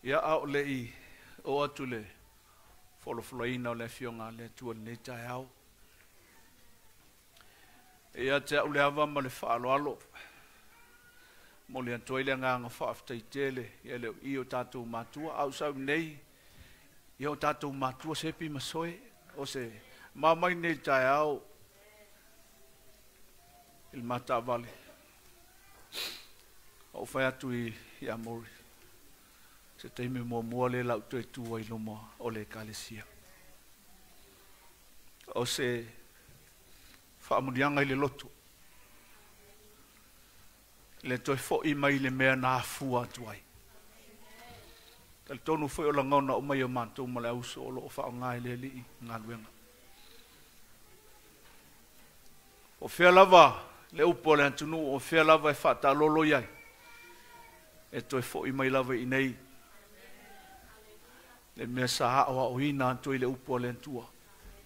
Ia a o le'i oo atu i le folafolaina o le Afioga a le Atua i lenei taeao, e ia te a'u le ava ma le faaaloalo, momoli atu ai le agaga faafetai tele ia le i o tatou matua. A ou sau nei, ia o tatou matua Sepi ma Soe, o se ma mai nei taeao i le mataavale. Ou fai atu i ia Mori, se taimi muamua lea la ou toe tu ai luma o le ekalesia. O se faamuliaga i le loto, le toe fo'i mai le mea na afua atu ai. Talitonu foi o lagona o mai o matou ma le auso o lo o faaaoga e le Alii galuega. O fea lava le upu a le atunuu, o fea lava e faatalolo i ai, e toe fo'i mai lava i nei le mea sa aoaoina atu ai le upu a le Atua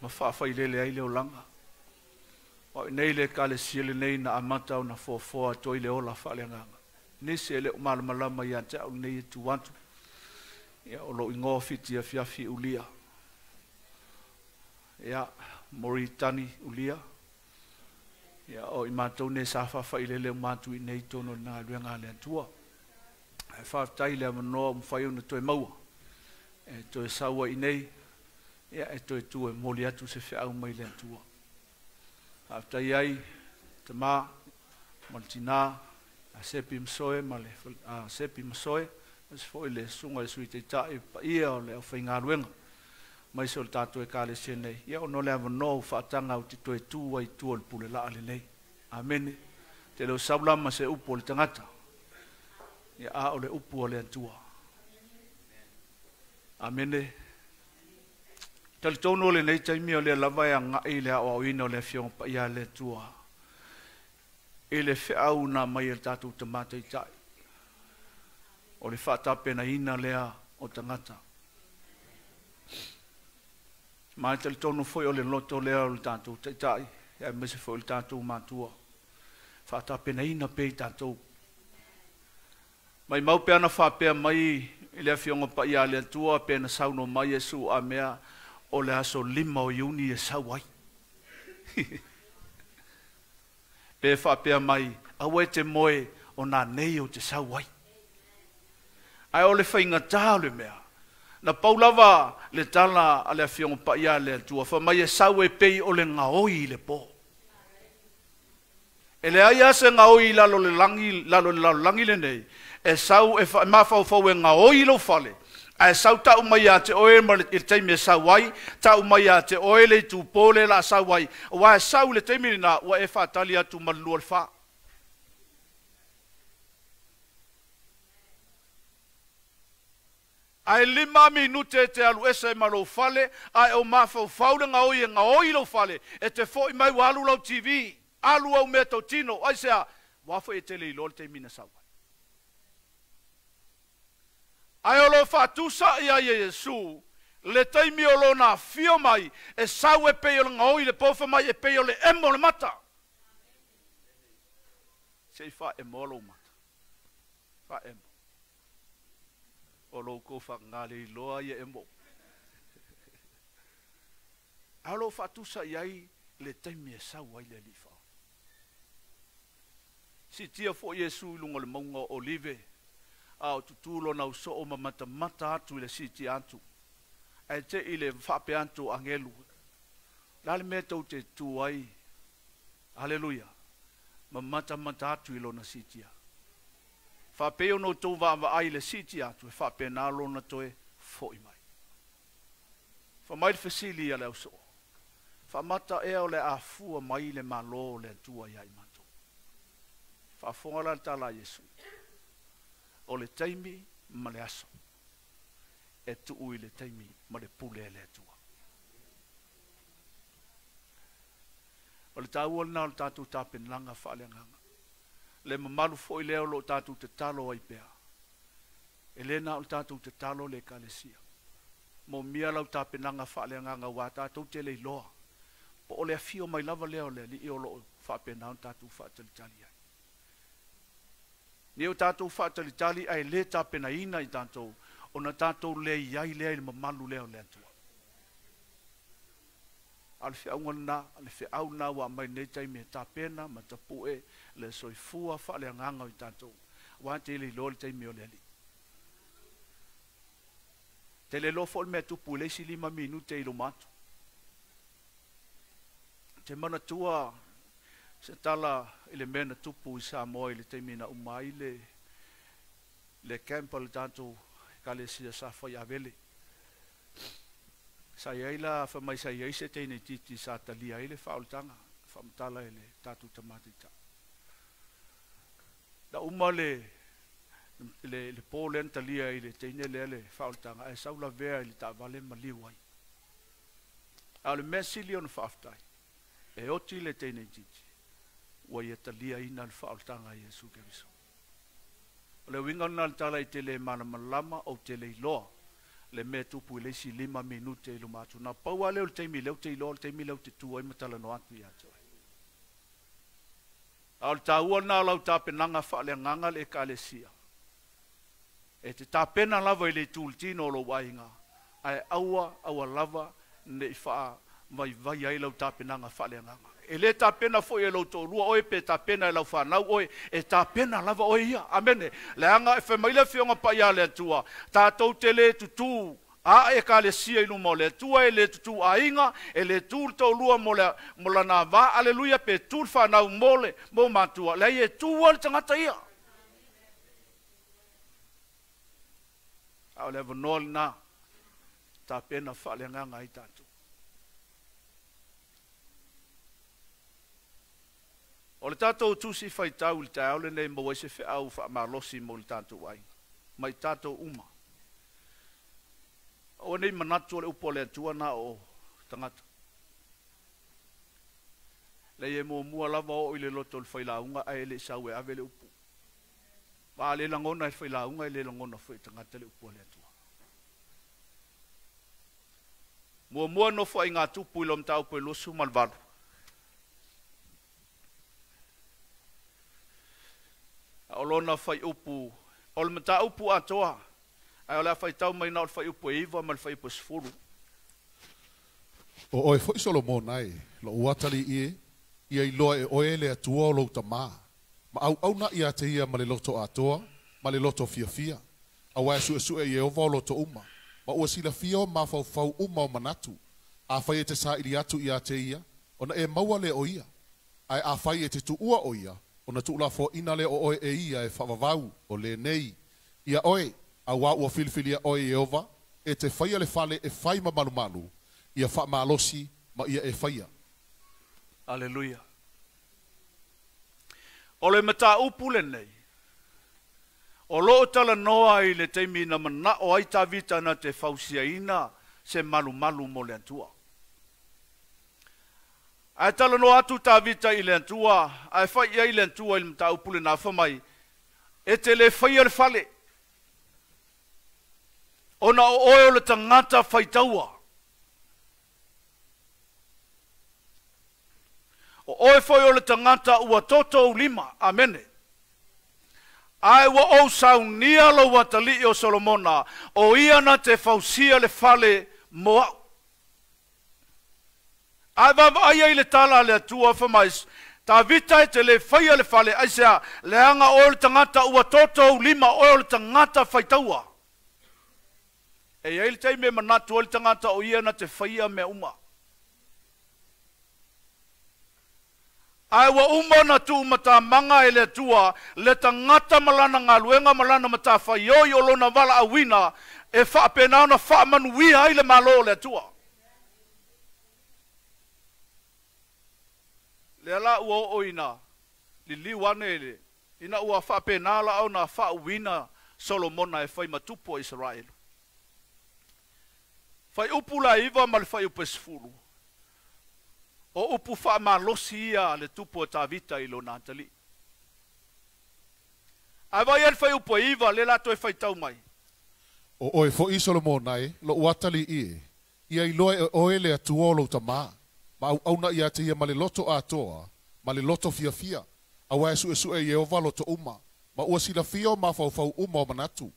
ma faafailele ai le olaga. O i nei le ekalesia lenei na amata ona foafoa atu ai le ola faaleagaga. Nisi e le o malamalama ia te au lenei e tu atu, ia o lou igoa Fiti Afiafi Ulia. Ia, Moritani Ulia. Ia, o i matou nei sa faafailele uma atu i nei tonu o le galuega a le Atua. Ae faafetai le avanoa ua mafai ona toe maua e toe sau ai nei, ia e toe tu e momoli atu se feau mai le Atua. Faafetai ai tama ma le tina a Sepi ma Soe ma le a Sepi ma Soe, aemaise foi le susuga i le Sui Taitai, paia o le aufaigaluega mai se o le tatou ekalesia nei, ia ona o le avanoa ua faataga ou te toe tu ai i tua o le pule laa lenei. Amene. Te le o sau lama se upu o le tagata, ia a o le upu o le Atua. Amene. Talitonu o lenei taimi o lea lava e agai le aoaoina o le Afioga Paia a le Atua i le feau na mai e le tatou Tama Taitai, o le faatapenaina lea o tagata. Ma e talitonu foi o le loto lea o le tatou Taitai, aemaise foi o le tatou matua, faatapenaina pea i tatou. Mai mau pe ana faapea mai i le Afioga Paia a le Atua, pe na saunoa mai Iesu a mea o le aso 5 o Iuni e sau ai. Pe faapea mai, aua e te moe o nā nei o te sau ai. Ae o le faigata o le mea, na pau lava le tala a le Afioga Paia a le Atua, fa mai e sau e pei o le gaoi i le po. E leai lava se gaoi i lalo le lagi, lalo le lalolagi lenei, e sau e mafaufau e gaoi i lou fale, ae sau tau mai ia te oe ma le, i le taimi e sau ai, tau mai ia te oe le itupo le la sau ai, aua e sau i le taimi lena, ua e faatali atu ma le 2 le 4. Ae 5 minute e te alu ese ma lou fale, ae o mafaufau le gaoi e gaoi i lou fale, e te fo'i mai ua alu lau TV, alu au mea tautino, aisea, ua foi e te le iloa le taimi na sau ai. Ae o lo faatusa ia ia Iesu, le taimi o lona afio mai, e sau e pei o le gaoi le pofa mai, e pei o le emo o le mata. Se i faaemoa lou mata. Faaemo. O lou kou whakangā le iloa ia emo. Ae o lo faatusa i ai le taimi e sau ai le Alii Faaola. Siitia foi Iesu i luga o le mauga o Olive, a o tutū lona ausoo ma matamata atu i le siitia atu. Ae te i le faapea atu o agelu, la le mea tou te tu ai, aleluia, ma matamata atu i lona siitia. Faapei ona outou vaavaai i le siitia atu, e faapena lona toe fo'i mai. Fa mai le fesili a le ausoo, faamata ea o le afua mai le Malo o le Atua ia i matou. Faafofoga la le tala a Iesu, o le taimi ma le aso, e tuu i le taimi ma le pule a le Atua. O le taua lena o le tatou tapenaga faaleagaga. Le mamalu foi lea o lo o tatou tatalo ai pea. E le na o le tatou tatalo le ekalesia. Mo mia lau tapenaga faaleagaga ua tatou te le iloa. Po o le afio mai lava lea o le Alii o lo o faapena ona tatou faatalitali ai. Ni o tatou faatalitali ae le tapenaina i tatou, Ona tatou le i ai lea i le mamalu lea o le Atua. A o le feauga lena, le feau lena ua aumai nei taimi e tapena ma tapu'e le soifua faaleagaga o i tatou, aua te le iloa le taimi o le Alii. Te le iloa foi le mea tupu i le isi 5 minute i luma atu. Te manatua se tala i le mea na tupu i Samoa i le taimi na uma ai le camp a le tatou ekalesia sa fai Avele. Sa i ai la fa mai sa i ai se teine titi sa talia ai le faaolataga faamatala i le tatou tamatai. Na uma le po lea na talia i le teine lea le faaolataga ae sau lavea i le taavale maliu ai. A o le mea sili ona faafetai, e oti le teine titi ua ia talia ina le faaolataga a Iesu Keriso. O le uiga lena o le tala i te le malamalama ou te le iloa le mea tupu i le isi 5 minute i luma atu. Na pau lava lea o le taimi lea ou te iloa, o le taimi lea ou te tu ai ma talanoa atu ia te oe. A o le taua lena o lau tapenaga faaleagaga le ekalesia. E te tapena lava i le itu i le tino o lou aiga, ae aua, aua lava nei faavaivai ai lau tapenaga faaleagaga. E le tapena foi e lou toalua oe pe tapena e lau whanau oe, e tapena lava oe ia. Amene. Leaga e whai mai le afioga paia le Atua, tātou te le tutu a ekalesia i luma o le Atua, e le tutu aiga, e le tu le toalua mo lana vā, aleluia, pe tu le whanau mo le mo matua. Leai e tu le tagata ia. A o le avanoa lena, tapena faaleagaga ai tātou. O le tātou tusi faitau i le taeao lenei maua ai se feau faamalosi mo le tātou aiga, mai tātou uma. O nei manatu o le upu o le Atua na o tagata. Leai e muamua lava oo i le loto o le failauga ae le i sau e ave le upu. Ma le lagona e le failauga e le lagona foi e tagata le upu a le Atua. Muamua nofo ai ngā tupu i lo mataupu e 28. O lona fai upu, o le mataupu atoa, ae o le a faitau mai na o le fai upu e 9 ma le fai upu e 10. O oe foi Solomona e, lou atalii e, ia iloa e oe le Atua o lou tamā. Ma auauna ia te ia ma le loto atoa, ma le loto fiafia. Aua e suesue Ieova o loto uma. Ma ua silafia o mafaufau uma o manatu. Afai e te saili atu ia te ia, ona e maua le o ia. Ae afai e te tuua o ia, ona tuulafoaina le o oe e ia e faavavau o lenei. Ia oe, auā ua filifilia oe Ieova, e te faia le fale e fai ma malumalu, ia faamalosi ma ia e faia. Aleluia. O le mataupu lenei, o loo talanoa i le taimi na manao ai Tavita na te fausiaina se malumalu mo le Atua. Ae talanoa atu Tavita i le Atua, ae fai i ai le Atua i le mataupu lena fa mai, e te le faia le fale, ona o oe o le tagata faitaua. O oe foi o le tagata ua toto ou lima. Amene. Ae ua ou saunia lou atalii o Solomona, o ia na te fausia le fale mo au. Ae vaavaai ai le tala a le Atua fa mai, Tavita e te le faia le fale, aisea, leaga oe o le tagata ua toto ou lima, oe o le tagata faitaua. E iai le taimi e manatu ai le tagata o ia na te faia mea uma. Ae ua uma na tuumatamaga e le Atua le tagata ma lana galuega ma lana matafaioi o lona valaauina e faapena ona faamanuia ai le malo o le Atua. Lea la ua oo ina liliu ane le ina ua faapena la ona faauina Solomona e fai matupu a Isaraelu. Fai upu la 9 ma le fai upu e 10. O upu faamalosi ia le tupu o Tavita i lona atalii. Ae vai le fai upu e 9 le la toe faitau mai. O oe foi Solomona e, lou atalii e, ia iloa e oe le Atua o lou tamā. Ma auauna ia te ia ma le loto atoa, ma le loto fiafia. Aua e suesue Ieova loto uma, ma ua silafia o mafaufau uma o manatu.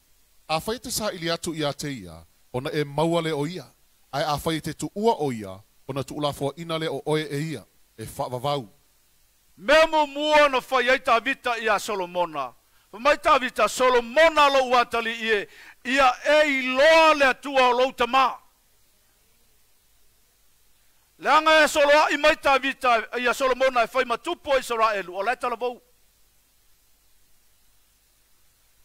Afai e te saili atu ia te ia, ona e maua lea o ia. Ae afai e te tuua o ia, ona tuulafoaina lea o oe e ia, e faavavau. Mea muamua na fai ai Tavita ia Solomona. Fai mai Tavita, Solomona lou atalii e, ia e iloa le Atua o lou tamā. Leaga e soloai mai Tavita ia Solomona e fai ma tupu o Isaraelu, o la e talavou.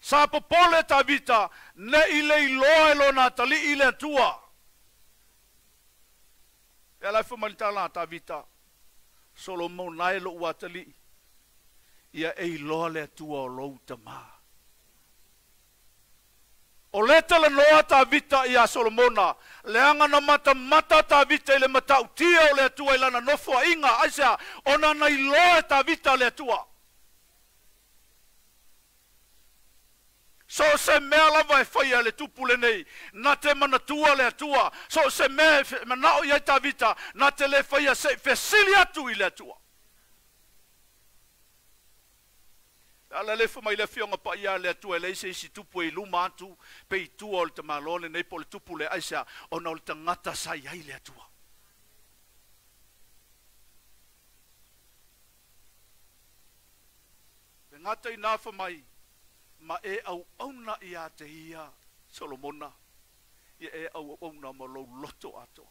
Sa popole Tavita ne i le iloa e lona atalii le Atua. E ala e fai mai le tala a Tavita, Solomona e lou atalii, ia e iloa le Atua o lou tamā. O le talanoa Tavita ia Solomona, leaga na matamata Tavita i le matautia o le Atua i lana nofoaiga, aisea, ona na iloa e Tavita le Atua. So o se mea lava e faia le tupu lenei, na te manatua le Atua. So o se mea e manao i ai Tavita, na te le faia se i fesili atu i le Atua. Ala le fai mai le afioga paia le Atua e leai se isi tupu e i luma atu pe i tua o le tamaloa lenei po o le tupu le aisea, ona o le tagata sa i ai le Atua. Le gata i nā fai mai, ma e auauna ia te ia Solomona, ia e auauna ma lou loto atoa.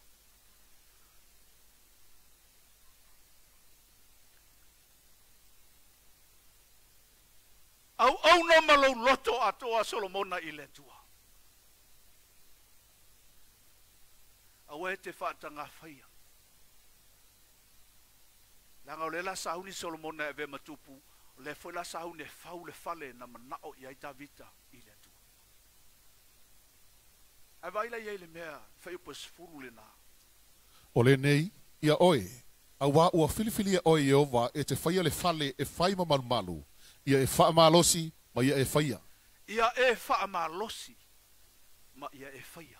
Auauna ma lou loto atoa Solomona i le Atua. Aua e te faatagafaia. Leaga o lea la sauni Solomona e avea ma tupu, o lea foi la sauni e fau le fale na manao i ai Tavita i le Atua. Ae vaai la i ai le mea fuaiupu e 10 lena. O lenei, ia oe, auā ua filifilia oe e Ieova e te faia le fale e fai ma malumalu, ia e faamalosi ma ia e faia. Ia e faamalosi ma ia e faia.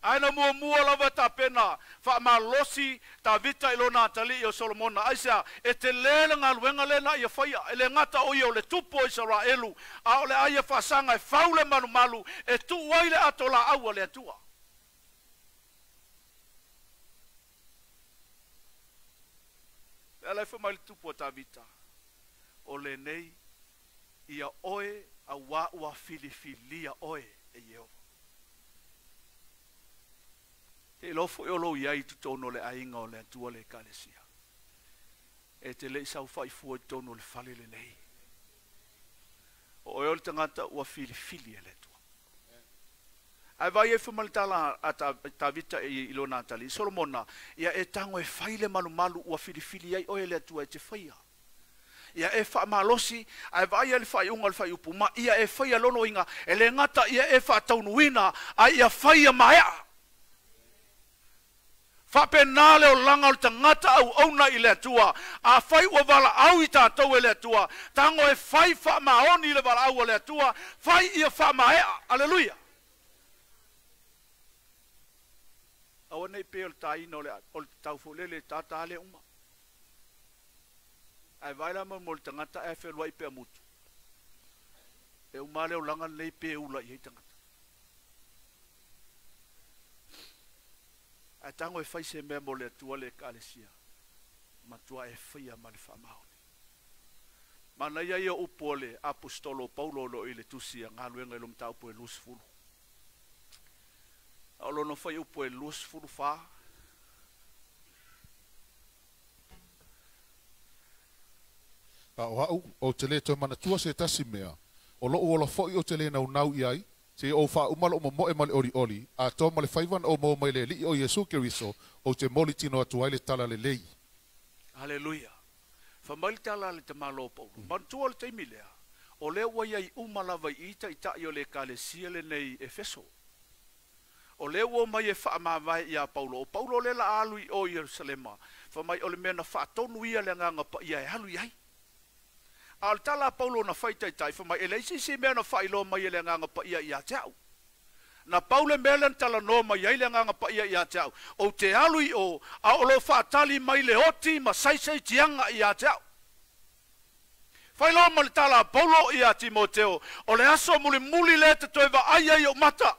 Ae na muamua lava e tapena faamalosi Tavita i lona atalii o Solomona. Aisea, e tele le galuega lea na ia faia. E le gata o ia o le tupu o Isaraelu, a o le a ia faasaga e fau le malumalu e tuu ai le ato laau a le Atua. Le ala e fai mai le tupu a Tavita, o lenei ia oe auā ua filifilia oe e Ieova. Te iloa foi o lou iai i totonu o le aiga o le Atua le Ekalesia. E te le i saofai fua i totonu o le fale lenei. O oe o le tagata ua filifili e le Atua. Ae vaai ai fai mai le tala a Tavita i lona atalii, Solomona, ia e tago e fai le malumalu ua filifili ai oe e le Atua e te faia. Ia e faamalosi, ae vaai ai le faaiuga o le fuaiupu, ma ia e faia lona uiga, e le gata ia e faataunuina, ae ia faia maea. Faapena le olaga o le tagata auauna i le Atua. Afai ua valaau i tatou e le Atua, tago e fai faamaoni le valaau a le Atua, fai ia faamaea. Aleluia. Aua nei pei o le taina o le taufolele e tātā le uma. Ae vaai la mo le tagata ae fealuai pea mutu. E uma le olaga lenei pe ula i ai tagata. Ae tago e fai se mea mo le Atua le Ekalesia, matua e faia ma le faamaoni. Manaia ia upu o le apostolo Paulo o lo o i le tusi a galuega i lo mataupu e 20. A o lona fai upu e 24. A o au, ou te le toe manatua se tasi mea, o lou ola foi ou te le naunau i ai, seia ou faauma lou momoe ma le olioli, atoa ma le faiva na ou maua mai le Alii o Iesu Keriso, ou te moli tino atu ai le tala lelei. Aleluia. Fai mai le tala a le tamaloa Paulo. Manatua le taimi lea, o lea ua i ai uma lava i i taitai o le Ekalesia lenei i Efeso. O lea ua omai e faamavae iā Paulo. O Paulo lea la alu i o i Ierusalema, fai mai o le mea na faatonu ia le Agaga Paia e alu i ai. A o le tala a Paulo na fai taitai, fai mai e leai se isi mea na faailoa mai e le Agaga Paia ia te au. Na pau le mea lea na talanoa mai ai le Agaga Paia ia te au, ou te alu i o, a o lo o faatali mai le oti ma saisaitiaga ia te au. Whailoa ma le tala Paulo ia Timoteo, o le aso muli muli le te toe va ai o mata.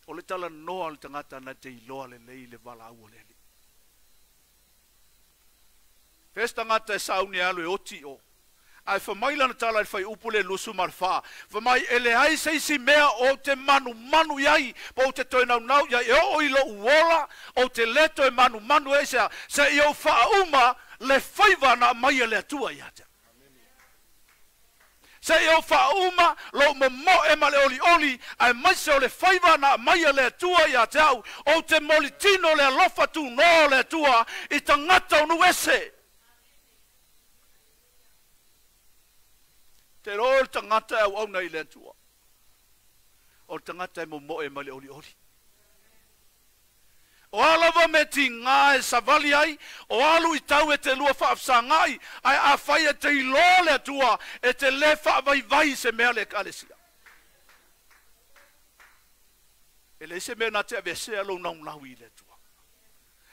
O le tala noa le tangata na te iloa le lei le vala ua lele. Fes tangata e sauni alu e oti o. Ai whamaila na tala i whai upu le lusu marwha. Whamai ele ai seisi mea o te manu manu iai. Po o te toe nau nau iai e o ilo uola. O te leto e manu manu e sea. Se i o whauma le whaiwa na mai le atua ia te. Se i o whauma lo momo e ma le oli oli. Ai mai se o le whaiwa na mai le atua ia te au. O te molitino le alofa tu no le atua i tangata o nuese. Te roa o le tangata e au au nei le atua. O le tangata e momoe ma le oli oli. O alawa me ti ngā e savali ai, o alu i tau e te lua whaafsangai, ai a whai e te ilo le atua, e te le whaavaivai se mea le kalesia. E le se mea na te avesea lo nau nau i le atua.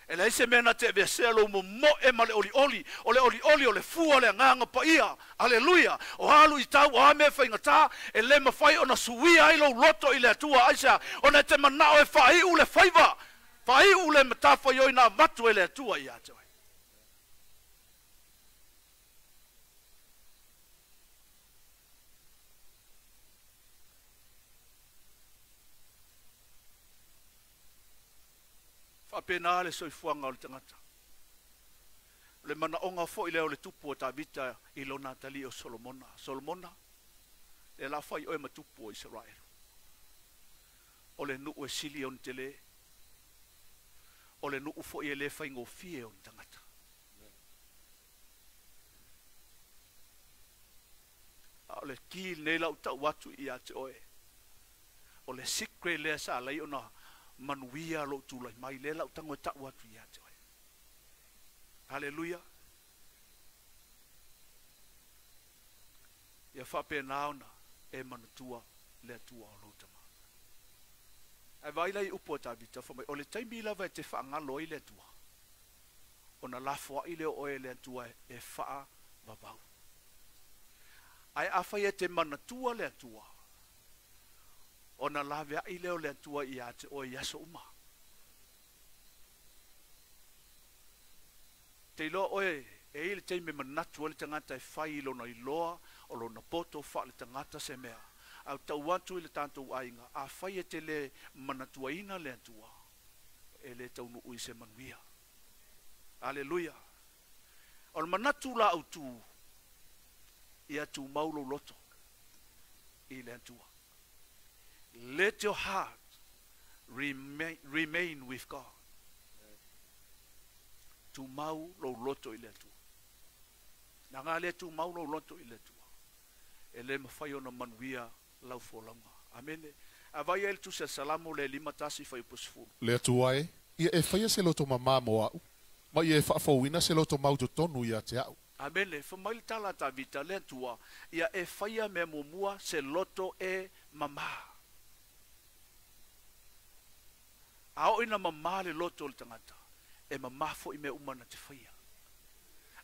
E le se mea na te avesea lo momoe ma le oli oli, o le oli oli o le fua le nganga paia. Aleluia. O alu i tau o a mea whaingata, e le mawhai o na suia ai lo loto i le atua aisea, o na te manao e whai u le whaiva. Whai u le matawha ioi nā matu e le atua i ate. Whapena le soifuanga o le tangata. Le manaonga fo i leo le tupu o Tavita i lona tali o Solomona. Solomona, le la whai oe matupu o Israel. O le nuu e sili o ntele. O le nuu fo i e le whaingo fie o tangata. A o le ki nei lau tau atu i ate oe. O le sikre lea sa lei ona manuia lo tūlai mai le lau tango e tau atu i ate oe. Hallelujah. Ia whapena ona e manutua le atua o lou tama. Ai vaila i upu o Tavita whamai, o le taimi lava e te whaangalo i le atua. O na lafua i le o e le atua e whaa vavau. Ai awhai e te manatua le atua. O na lave ai leo le atua i ate o i aso uma. Te iloa oe e i le teime manatu le tangata e whai i lona iloa o lona poto wha le tangata se mea. Au tau atu i le tātou ainga, a whai e te le manatuaina le atua, e le taunu ui se manuia. Aleluia. O le manatu la au tū, i atu maulo loto i le atua. Let your heart remain with God. Tu mau lo loto i le atua. Na ngā le tu mau lo loto i le atua. E le mawhai ona manuia lau fōlauga. Amene. A vai e le tusa salamu le lima tasi whai upusfulu. Le atua e, ia e whaia se loto mamā mo au, ma ia e whaafauina se loto mauto tonu ia te au. Amene. Whamaile le tala Tavita le atua, ia e whaia me mumua se loto e mamā. A o ina mamā le loto o le tangata, e mamā fo i mea umana te whaia.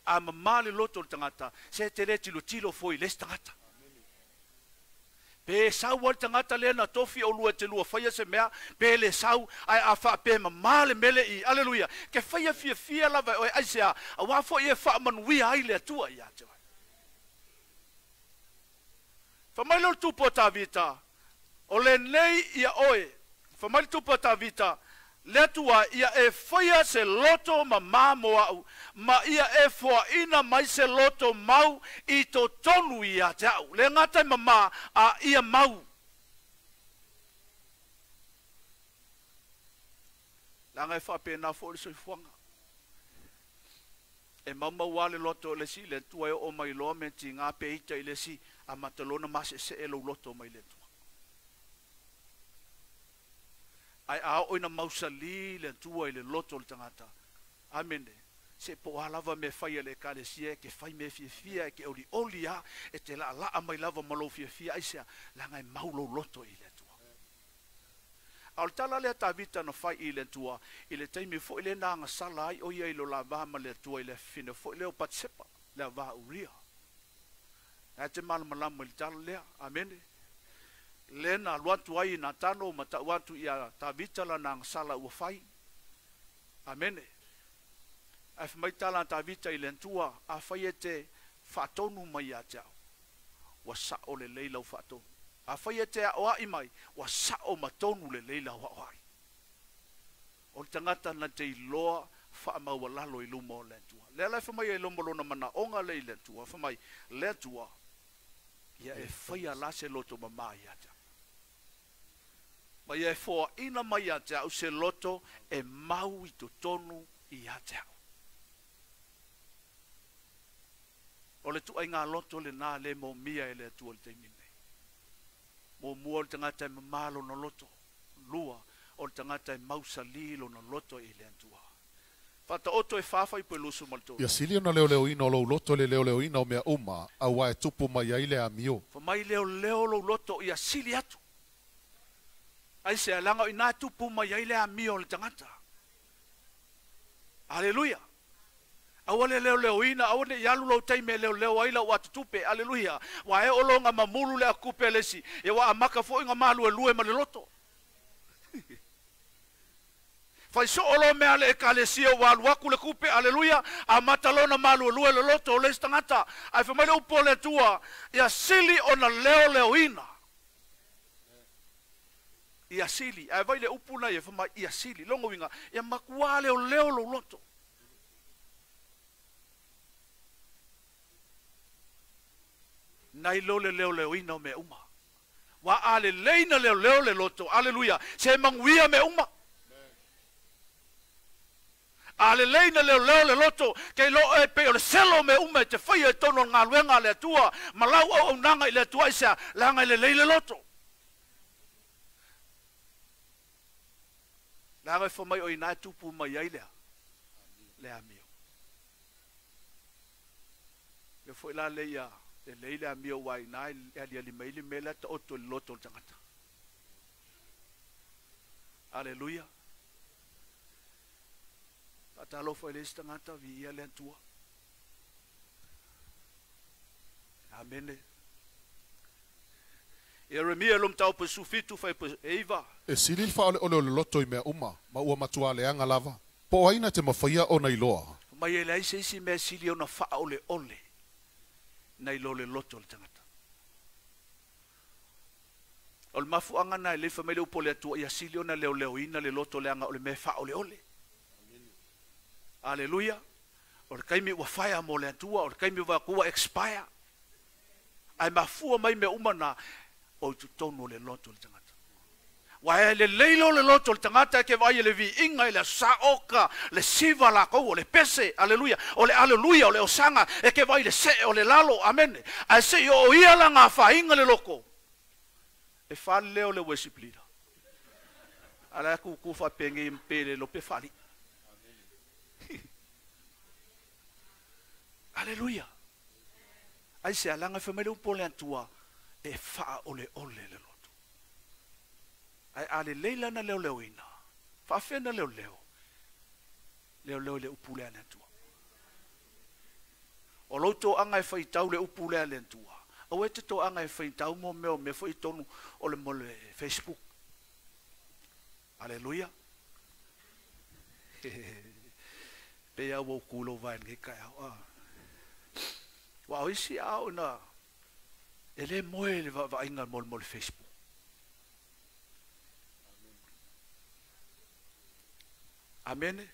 A mamā le loto o le tangata, se te le tilo tilo fo i les tangata. Pe sau al tangata le na tofi o lua te lua whaia se mea, pe le sau ai a wha pe mamā le mele i, aleluia. Ke whaia fia fia lava oe aisea, a wā fo i e wha manuia ai le atua i ate wai. Whamaile o le tupu o Tavita, o le nei ia oe, whamaile tupu o Tavita, le atua ia e whaia se loto mamā mo au, ma ia e whoaina mai se loto mau i tō tonu ia te au. Le ngātai mamā a ia mau. Langa e whapena fo le soifuanga. E maumau le loto o le si, le atua e o mai loa me ti ngā peita i le si, a matalona mase se e lo loto mai le atua. Ai a o ina mausali le atua i le loto o le tangata. Amene. Se po alava me whai le kalesia, ke whai me fiafia, ke oli oli a, e te la laa mai lava malo fiafia, aisea, langa e maulo loto i le atua. A o le tala lea Tavita na fai i le Atua i le taimi fo'i lea na agasala ai o ia i lo la va ma le Atua i le afifine fo'i lea o Patsepa, le avā Uria. Ae te malamalama i le tala lea. Amene. Le na alu atu ai i Natano ma ta'u atu ia Tavita lana agasala ua fai. Amene. Ae fai mai tala a Tavita i le Atua, afai e te faatonu mai ia te au, ua sa'o lelei lau faatonu. Afai e te aoa'i mai, ua sa'o ma tonu lelei lau aoa'i. O le tagata na te iloa faamaualalo i luma o le Atua. Lea la e fai mai ai loma lona manaoga lea i le Atua, fai mai, le Atua, ia e faia la se loto mamā ia te au. Ma ia e foaina mai ia te au se loto e mau i totonu ia te au. O le tuaiga loto lenā le moomia e le Atua i le taimi nei. Muamua o le tagata e mamā lona loto. Lua, o le tagata e mausalī lona loto i le Atua. Faataoto e 4 fuaiupu e 23. Ia sili ona leoleoina o lou loto le leoleoina o mea uma, auā e tupu mai ai le amio. Fa mai leoleo lou loto ia sili atu. Aisea? Leaga o i ina e tupu mai ai le amio o le tagata. Aleluia. Aua le leoleoina, aua ne i alu lou taimi e leoleo ai lau atutupe. Aleluia. Ua e o loga mamulu le atutupe a le isi. Ia ua amata foi ona maluelue ma le loto. Fai soo lo mea le ekalesia ua alu atu le tupe. Aleluia. Amata lona maluelue le loto o le isi tagata. Ae fai mai le upu o le Atua, ia sili ona leoleoina. Ia sili. Ae vai le upu na ia fai mai, ia sili. Logo uiga, ia matua leoleo lou loto. Nai lo le leoleoina o mea uma. Ua a lelei na leoleo le loto. Aleluia. Se manuia mea uma. A lelei na leoleo le loto, ke lo e pe o le selo mea uma e te faia i tonu o le galuega a le Atua, ma lau auaunaga i le Atua aisea, leaga e lelei le loto. Leaga e fai mai o i ina e tupu mai ai lea, le amio. Ia foi la le ia lelei le amio ua i ina e aliali mai le mea lea taoto i le loto o le tagata. Aleluia. Faatalofa i le isi tagata, viia le Atua. Amene. Ieremia lo mataupu e 17 fuaiupu e 9. E sili le faaoleole o le loto i mea uma, ma ua matuā leaga lava. Po o ai na te mafaia ona iloa. Fai mai e leai se isi mea e sili ona faaoleole nai lo le loto o le tagata. O le mafuaaga na e lei fai mai le upu o le Atua ia sili ona leoleoina le loto leaga o le mea e faaoleole. Aleluia. O le taimi ua faea mo le Atua, o le taimi ua ua expire. Ae mafua mai mea uma na o i totonu o le loto o le tagata. Ua e lelei lo le loto o le tagata e ke vaai e le viiga i le aso oka, le siva lakou o le pese, aleluia, o le aleluia, o le osaga, e ke vaai le see o le lalo, amene. Ae se i o ia la ngā whainga le loko. E fale leo le worship leader. Ala ku ku fa penge pele lo pe fali. Aleluia. Aisea? Leaga fai mai le upu o le Atua e faaoleole le loto. Ae a lelei lana leoleoina, faafea na leoleo? Leoleo i le upu lea a le Atua. O lou toaga e faitau le upu lea a le Atua. Aua e te toaga e faitau mo mea o mea foi i totonu o le mo le Facebook. Aleluia. Pe ia ua uku lou vae lenei taeao. Ah. Ua o isi a o ina e le moe le vaavaaiga mo le Facebook. Amene.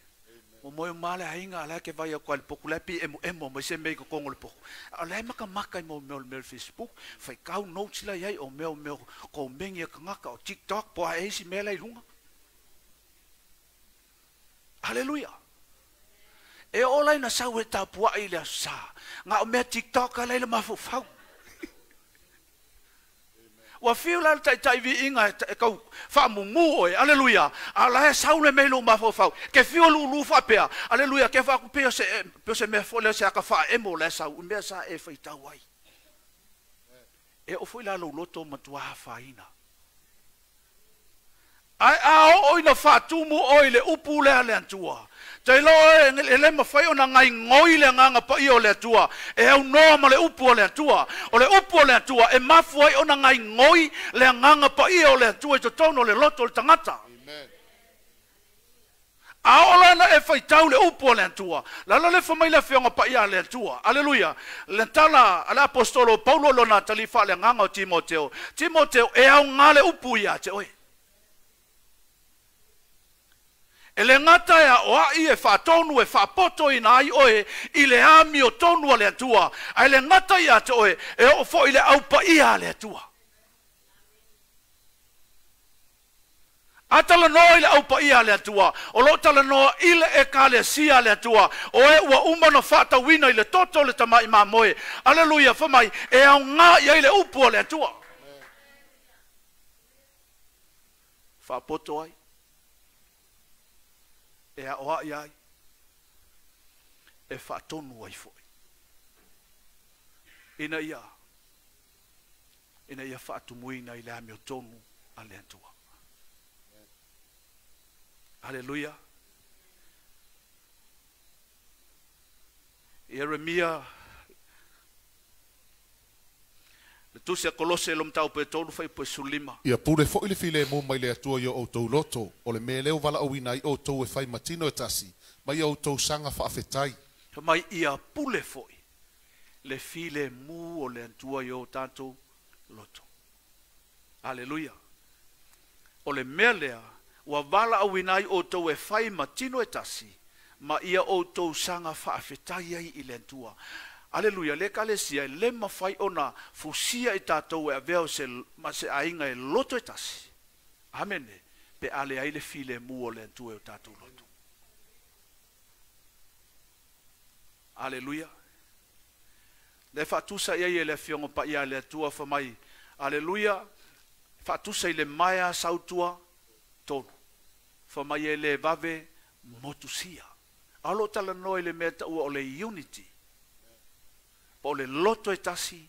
Mo moe uma le aiga la ke vai atu ai le poku la pi emo emo mai se mea i totonu o le poku. A o la e makamaka i mo mea o le mea o le Facebook, faitau notes la i ai o mea o mea o komeni a tagata o TikTok po o a ea isi mea la i luga. Aleluia. E oo la ina sau e tapuai i le aso Sa, na o mea TikTok la i le mafaufau. Ua fiu la le taitai viiga e tau faamumu oe, aleluia, a o la e sau le mea i lou mafaufau. Ke fiu e lulu faapea, aleluia, ke faaku pei o se, pei o se mea foi lea o se ata faaemo la e sau i mea sa e faitau ai. E oo foi la lou loto matua afaina. Ai a o ina faatumu o i le upu lea le Atua. Te loa e le mawhai o na ngai ngoi le nganga pa i o le Atua. E au noa ma le upu o le Atua. O le upu o le Atua e mafu ai o na ngai ngoi le nganga pa i o le Atua i totono le loto le tangata. Amen. A o lana e whaitau le upu o le Atua. Lalo le whamai le whionga pa ia le Atua. Aleluia. Le tala ale apostolo Paulo lona talifa le nganga o Timoteo. Timoteo e au ngā le upu ia te oe. E le ngata ea o ai e whaatonu e whaapoto i nai oe i le ami o tonu a le Atua. A le ngata ia te oe e o fo i le aupa ia le Atua. A tala noa i le aupa ia le Atua. O lo tala noa i le e kale sia le Atua. O e ua umano whaatawina i le toto le tamai mamoe. Aleluia whamai e au ngā ia i le upu o le Atua. Whaapoto ai. E a oa iai, e whaatonu ai foi. Ina ia whaatumuina i le ame o tonu a le Atua. Haleluia. Ieremia, le tusi a Kolose lo mtau pe tolu fai pe sulima. Ia pule foi le file mo mai le Atua i o outou loto, o le mea leo vala auina i outou e fai matino e tasi, mai ia outou sanga faafetai. Mai ia pule foi le file mu o le Atua i o tatou loto. Haleluia. O le mea lea, ua vala auina i outou e fai matino e tasi, ma ia outou sanga faafetai ai i le Atua. Aleluia, le kalesia, le mawhai ona fusia i tātou e aveo se, ma se ainga e loto e tasi. Amene, pe ale ai le file mu o le Atua e o tātou loto. Aleluia. Le whaatusa ia i le fiongo pa ia le Atua whamai. Aleluia, whaatusa i le maea sautua tonu. Whamai e le vave motusia. Alo tala noa i le mea taua o le unity. Po le loto e tasi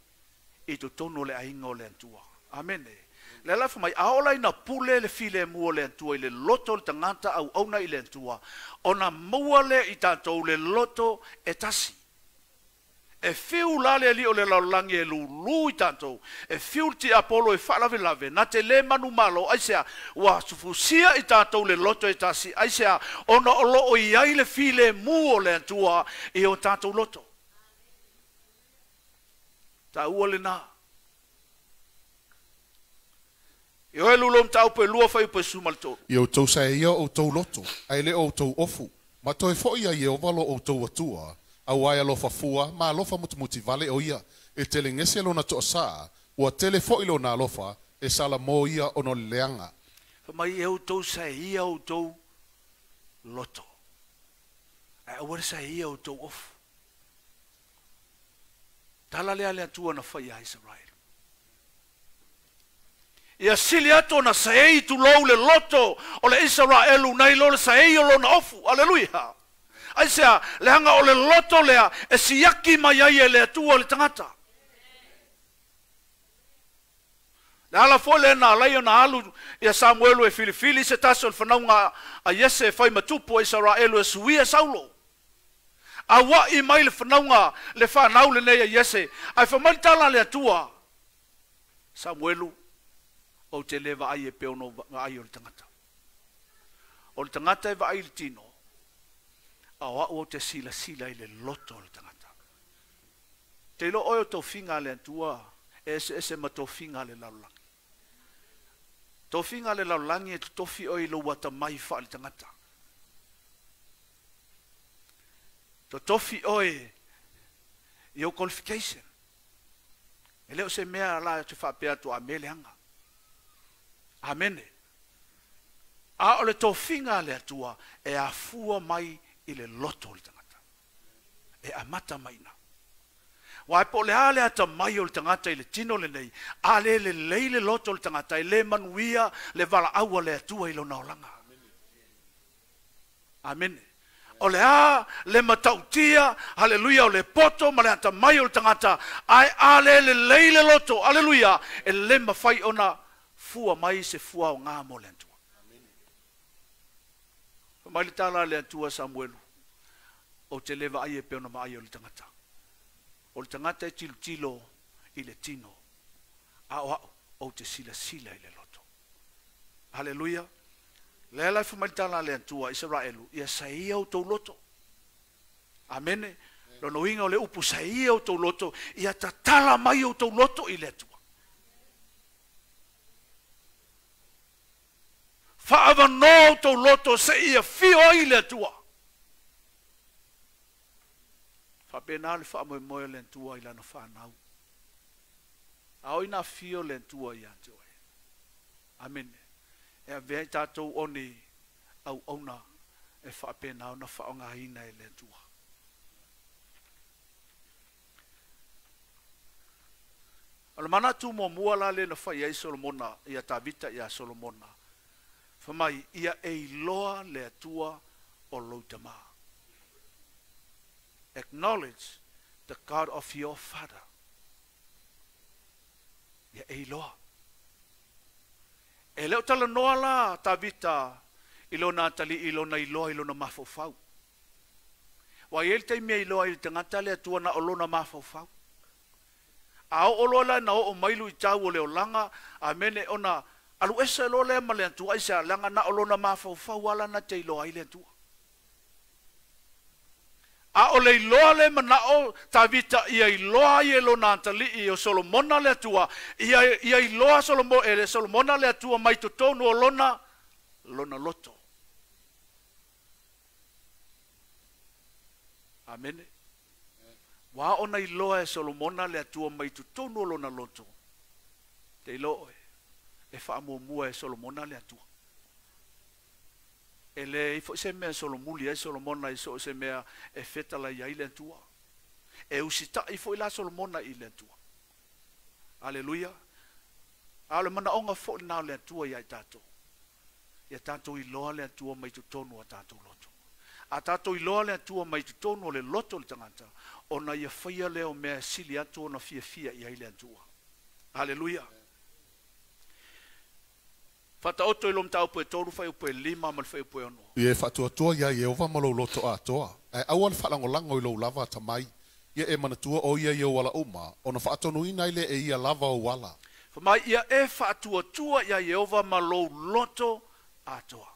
i totonu o le ainga o le Atua. Amene. Le ala whamai, aola ina pule le file mu o le Atua i le loto le tangata au auna i le Atua. Ona maua le i tātou le loto e tasi. E fiu la le ali o le laolangi e lulu i tātou. E fiu ti Apollo e whaalawe lave. Nā te le manu malo, aisea, ua sufusia i tātou le loto e tasi. Aisea, ona o loo i ai le file mu o le Atua i o tātou loto. Ta ua le nā. I oe lulo mtau pe lua whai pe sumal tō. I o tau sa ia o tau loto, ai le o tau ofu. Ma toe fo ia i o valo o tau atua, au ai alofa fua, ma alofa mutumuti vale o ia. E tele ngese lona toa saa, ua tele fo i lona alofa, e sala mo ia ono leanga. Mai e o tau sa ia o tau loto. Ai aware sa ia o tau ofu. Tala lea le Atua na whai a Israel. Ia sili ato na saei tu lou le loto o le Israelu nei lo le saei o lona ofu. Aleluia. Aisea, le hanga o le loto lea e siaki mai ai e le Atua le tangata. Le ala fo le na lai o na alu ia Samuelu e filifili se tasi o le whanaunga a Iese e whai matupu a Israelu e suia Saulo. A wa i mai le whanaunga le whanau le nei a Iese. Ai whamai tala le Atua. Samuelu o te le vaai e peono vaai o le tangata. O le tangata e vaai le tino. A o te sila sila i le loto o le tangata. Te lo oe o tō finga le Atua e ese ese ma tō finga le laolangi. Tō finga le laolangi e totofi oi lo wata mai wha le tangata. Totofi oe i o qualification. E leo se mea la te whaapea atu a mele anga. Amene. A o le tō finga le Atua e afua mai i le loto o le tangata. E amata maina. Wai po le ale ata mai o le tangata i le tino le nei. A le le leile loto o le tangata i le manuia le vala aua le Atua i lona olanga. Amene. O le a le matautia, haleluia, o le poto ma le ata mai o le tangata. Ai a le le leile loto, haleluia, e le mawhai ona fua mai se fua o ngā mo le Atua. Mai le tala le Atua Samuelu, o te leva ai e pe ona maai o le tagata. O le tagata e tilotilo i le tino, a o au ou te silasila i le loto. Haleluia. Le la fa mai le tala le Atua Israelu, ia saia o tou loto. Amene. Lona uiga o le upu saia o tou loto, ia tatala mai o tou loto i le Atua. Faavanoa o tou loto se ia fio ai le Atua. Faapena le faamoemoe o le Atua i lana fanau. A o ina fio le Atua ia te oe. Amene. E avea i tatou oni au auna e faapena ona faaaogaina e le Atua. O le manatu muamua la le na fai ai Solomona ia Tavita ia Solomona. Fa mai ia e iloa le Atua o lou tamā. Acknowledge the God of your father. Ia e iloa. E leo talanoa la Tavita i lona atali i lona iloa i lona mafaufau. Wa i ele taimi e iloa i le tagata le Atua na o lona mafaufau. A o loa la na o mailu i tau o le olaga, amene ona alu ese lo le ma le Atua i se langa na o lona mafaufau ala na te iloa ai le Atua. A o le iloa le manao Tavita ia iloa ai e lona atalii o Solomona le Atua, ia iloa Solomona, e le Solomona le Atua mai totonu o lona, lona loto. Amene. Wa ona iloa e Solomona le Atua mai totonu o lona loto. Te iloa e faamuamua e Solomona le Atua. E le ifo se mea Solomuli ai Solomona i so se mea e fetala i ai le Atua. E usitai foi la Solomona i le Atua. Aleluia. A o le manaoga foi na o le Atua ia i tatou. Ia tatou iloa le Atua mai totonu o tatou loto. A tatou iloa le Atua mai totonu o le loto o le tagata, ona ia faia lea o mea e sili atu ona fiafia i ai le Atua. Aleluia. Whataoto i lo mtau e 3 whai upu e 5 ma le whai upu e 6. Ia e faatuatua ia Ieova ma lou loto atoa. Ae aua le faalagolago i lou lava atamai. Ia e manatua o ia i ou ala uma, ona faatonuina ai lea e ia lava ou ala. Fa mai ia e faatuatua ia Ieova ma lou loto atoa.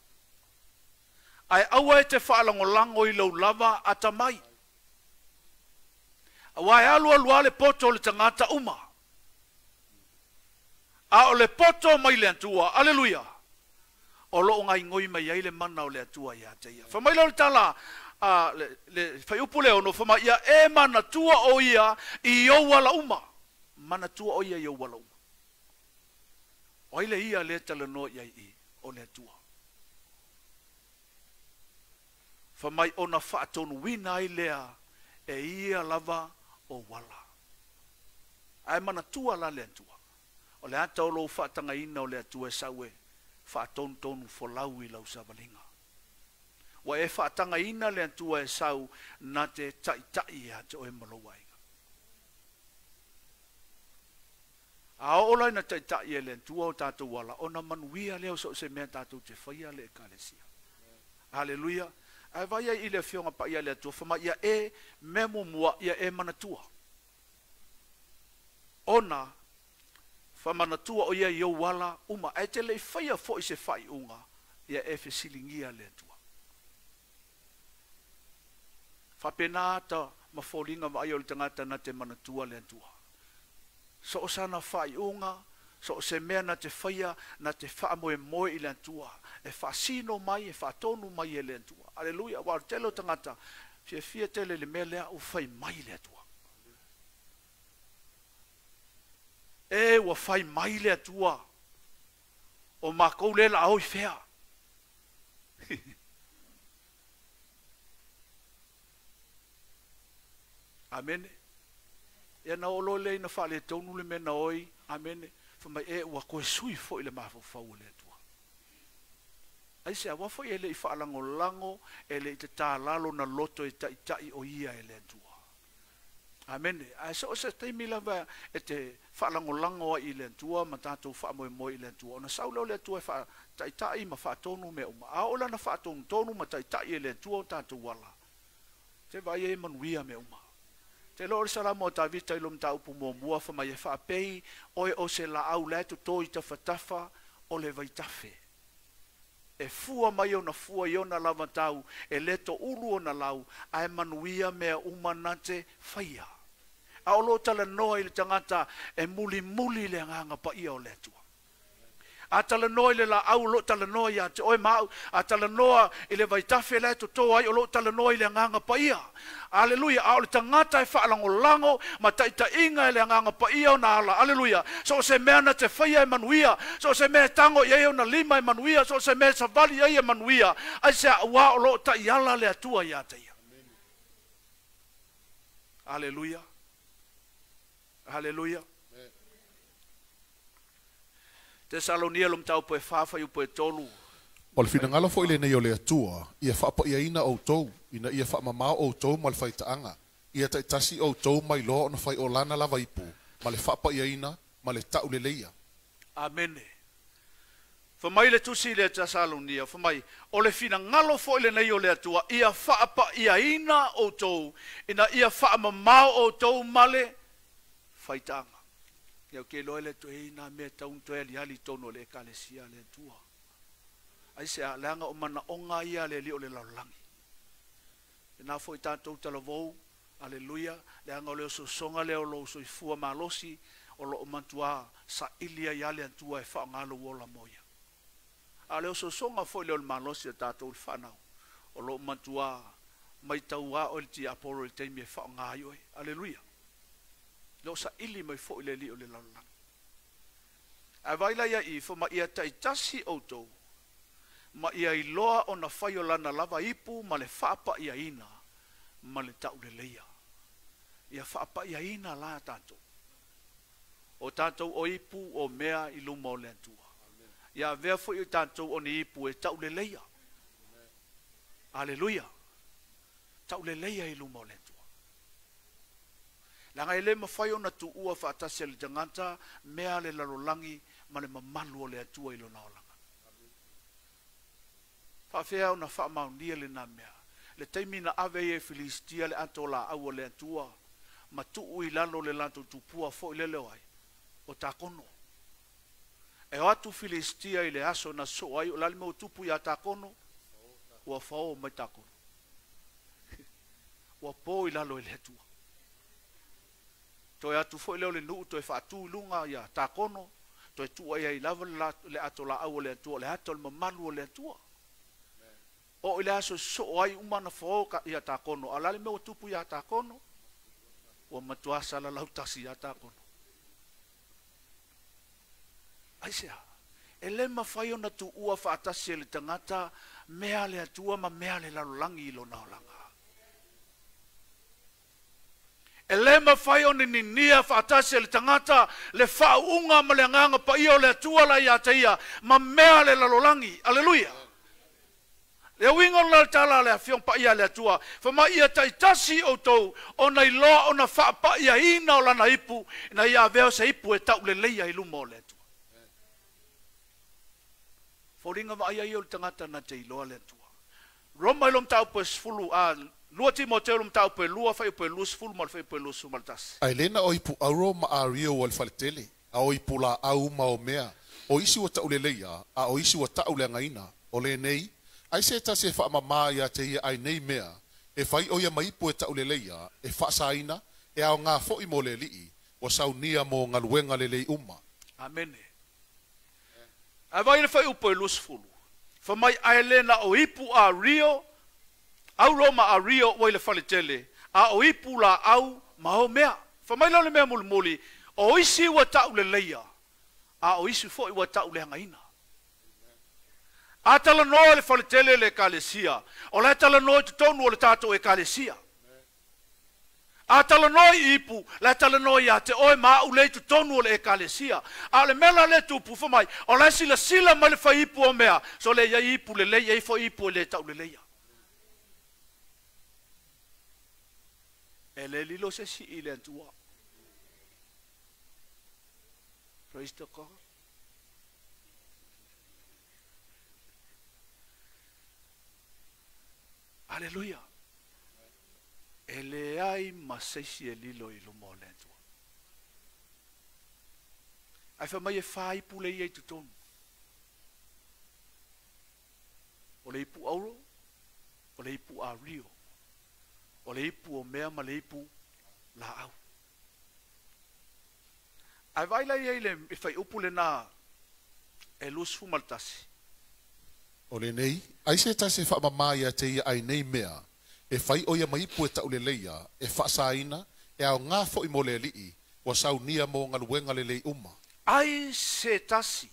Ae aua e te faalagolago i lou lava atamai. Aua e alu alu le poto o le tagata uma. A o le poto mai le Atua, aleluia. O loo ngai ngoi mai ai le mana o le Atua ia te ia. Fa mai le tala a le whaiupu le ono, fa mai ia e manatua o ia i ou ala uma. Manatua o ia i ou ala uma. O ai le ia le talanoa ia i o le Atua. Fa mai ona faatonuina ai lea e ia lava o wala. Ae manatua la le Atua. O le ata o lou faatagaina o le Atua e sau e faatonutonu folau i lau savaliga. Ua e faatagaina le Atua e sau na te taitai ia te oe ma lou aiga. A oo la ina taitai e le Atua o tatou ala, ona manuia lea o so o se mea tatou te faia le ekalesia. Haleluia. Ae vai ai i le afioga paia le Atua, fa mai ia e mea muamua, ia e manatua. Ona fa manatua o ia i ou ala uma. Ae te le i faia foi se faaiuga, ia e fesiligia le Atua. Faapena ata ma foliga vaai o le tagata na te manatua le Atua. So o sana faaiuga, so o se mea na te faia, na te faamoemoe i le Atua. E faasino mai, e faatonu mai e le Atua. Aleluia. Ua o le tele o tagata, fiafia tele le mea lea ua fai mai le Atua. E ua fai mai le Atua. O makou le la oi fea. Amene. Ia na o lo le ina whaale tonu le mena oi. Amene. Fa mai e ua koe sui foi le mafaufau o le Atua. Ai se awa foi e le i whaalangolango, e le i te tālalo na loto e taitai o ia e le Atua. Amene. Ae so o se taimi lava e te faalagolago ai i le Atua ma tatou faamoemoe i le Atua, ona sau lea o le Atua e faataitai ma faatonu mea uma. A oo la ina faatonutonu ma taitai e le Atua o tatou ala, te vaai ai e manuia mea uma. Te iloa o le Salamo a Tavita i lo mataupu muamua fa mai e faapei oe o se laau la e toto i tafatafa o le vaitafe. E fua mai ona fua i ona lava tau, e le toulu ona lau, ae manuia mea uma na te faia. A o lo talanoa i le tagata e mulimuli le agaga paia o le Atua. A talanoa i le laau o lo talanoa ia te oe ma au, a talanoa i le vaitafe la e toto ai o lo talanoa i le agaga paia. Aleluia, a o le tagata e faalagolago ma taitaiga e le agaga paia ona ala. Aleluia, so o se mea na te faia e manuia, so o se mea e tago i ai ona lima e manuia, so o se mea e savali ai e manuia, ai se ua o lo taiala le Atua ia te ia. Aleluia. Aleluia. Tesalonia lo mataupu e 4 fuaiupu e 3. O le finagalo foi lenei o le Atua, ia faapaiaina outou, ina ia faamamao outou ma le faitaaga, ia taitasi outou mai loa ona fai o lana lava ipu, ma le faapaiaina, ma le tauleleia. Amene. Fa mai le tusi le Tesalonia, fa mai, o le finagalo foi lenei o le Atua, ia faapaiaina outou, ina ia faamamao outou ma le faitaaga. Ia o ke loa le toe ina mea tau toe ali ali tonu o le ekalesia le Atua. Ai se a leanga o mana onga ia le li o le lalolagi. E nā foi tātou talavou, aleluia, leanga o le ososonga lea o lo soifua malosi, o lo o matua sa ilia ia le Atua e whaangalo ola moia. A le ososonga foi lea o le malosi a tātou le whanau, o lo o matua mai tau a o le tiapolo le taimi e whaanga ai oe. Aleluia. Le o sa ili mai foi le li o le lalolagi. Ae vai la ia i fo ma ia taitasi outou, ma ia iloa ona fai o lana lava ipu ma le faapaiaina ma le tauleleia. Ia faapaiaina la tātou. O tātou o ipu o mea i luma o le Atua. Ia avea foi o tātou o ni ipu e tauleleia. Aleluia. Tauleleia i luma o le Atua. Leaga e le mafai ona tuua faatasi e le tagata mea le lalolagi ma le mamalu o le Atua i lona olaga. Faafea ona faamaonia lena mea. Le taimi na ave ai e Filistia le ato laau o le Atua, ma tuu i lalo le latou tupua foi lele o ai, o Takono. E o atu Filistia i le aso na soo ai, o le a le mea ua tupu ia Takono, ua fao mai Takono. Ua po i lalo i le Atua. Toe atu foi leo le nuu, toe faatu i luga ia Takono, toe tuu ai ai lava le ato laau o le Atua, le ato o le mamalu o le Atua. O i le aso soo ai uma na fao ia Takono, a la le mea ua tupu ia Takono, ua matua sala lautasi ia Takono. Ai se a, e le mafai ona tuua faatasi e le tagata mea le Atua ma mea le lalolagi i lona olaga. E le mafai ona ninia faatasi e le tagata le faauuga ma le agaga paia o le Atua la ia te ia ma mea le lalolagi. Aleluia. Le uiga o le tala le afioga paia le Atua, fa mai ia taitasi outou ona iloa ona faapaiaina o lana ipu, ina ia avea se ipu e tauleleia i luma o le Atua. Foliga vaaia ia o le tagata na te iloa le Atua. Roma i lo mataupu e 10, 2 Timoteo lo mataupu e 2, fuaiupu e 20 ma le fuaiupu e 21. Ae lena o ipu auro ma ario o le faletele, a o ipu laau ma o mea, o isi ua tauleleia, a o isi ua tauleagaina, o lenei, ai se tasi e faamamā ia te ia ai nei mea, e fai o ia maipu e tauleleia, e faasaina, e aogā foi mo le alii, ua saunia mo galuega lelei uma. Amene. Ae vai le fuaiupu e 20. Fa mai ae lena o ipu a rio, auro ma a rio ua i le faletele, a o ipu laau ma o mea. Fa mai la le mea mulimuli, o isi ua tauleleia, a o isi foi ua tauleagaina. A talanoa le faletele le ekalesia, o le talanoa i totonu o le tātou ekalesia. A talanoa i ipu, le talanoa ia te oe ma au le i totonu o le ekalesia. A o le mea la le tupu fa mai, o le silasila mai le fai ipu o mea, so le iai ipu lelei, iai foi ipu e le tauleleia. E le lilo se isi i le Atua. Praise the God. Aleluia. E leai ma se isi e lilo i luma o le Atua. Ae fai mai e fa ipu le ia i totonu. O le ipu auro, o le ipu ario, o le ipu o mea ma le ipu laau. Ae vaai la i ai le fuaiupu lenā e 21. O lenei, ai se tasi e faamamā ia te ia ai nei mea, e fai o ia ma ipu e tauleleia, e faasaina, e aogā foi mo le Alii, ua saunia mo galuega lelei uma. Ai se tasi,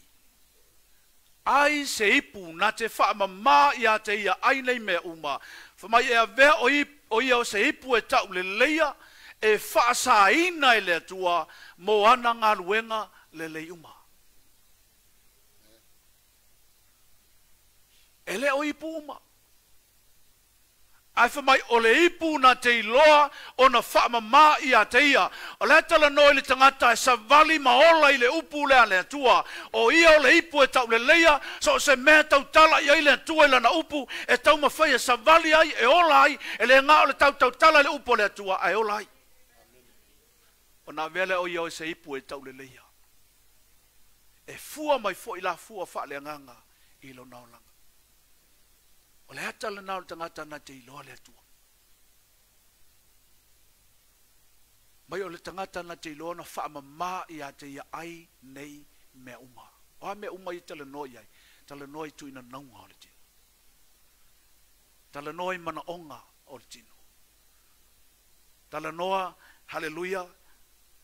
ai se ipu na te faamamā ia te ia ai nei mea uma. Fai mai e avea o, i, o ia o se ipu e tauleleia, e faasaina e le Atua mo ana galuega lelei uma. E le o ipu uma. Ae fai mai o le ipu na te iloa ona faamamā ia te ia. O le talanoa i le tagata e savali ma ola i le upu lea le Atua. O ia o le ipu e tauleleia, so o se mea tautala i ai le Atua i lana upu, e taumafai e savali ai, e ola ai, e le gā o le tautautala i le upu o le Atua, ae ola ai. Ona avea lea o ia o se ipu e tauleleia. E fua mai foi la fua faaleagaga i lona olaga. O le ata lenā o le tagata na te iloa le Atua. Mai o le tagata na te iloa na faamamā ia te ia ai nei mea uma. O a mea uma i talanoa i ai. Talanoa i tuina naunga o le tino. Talanoa i manaoga o le tino. Talanoa, haleluia,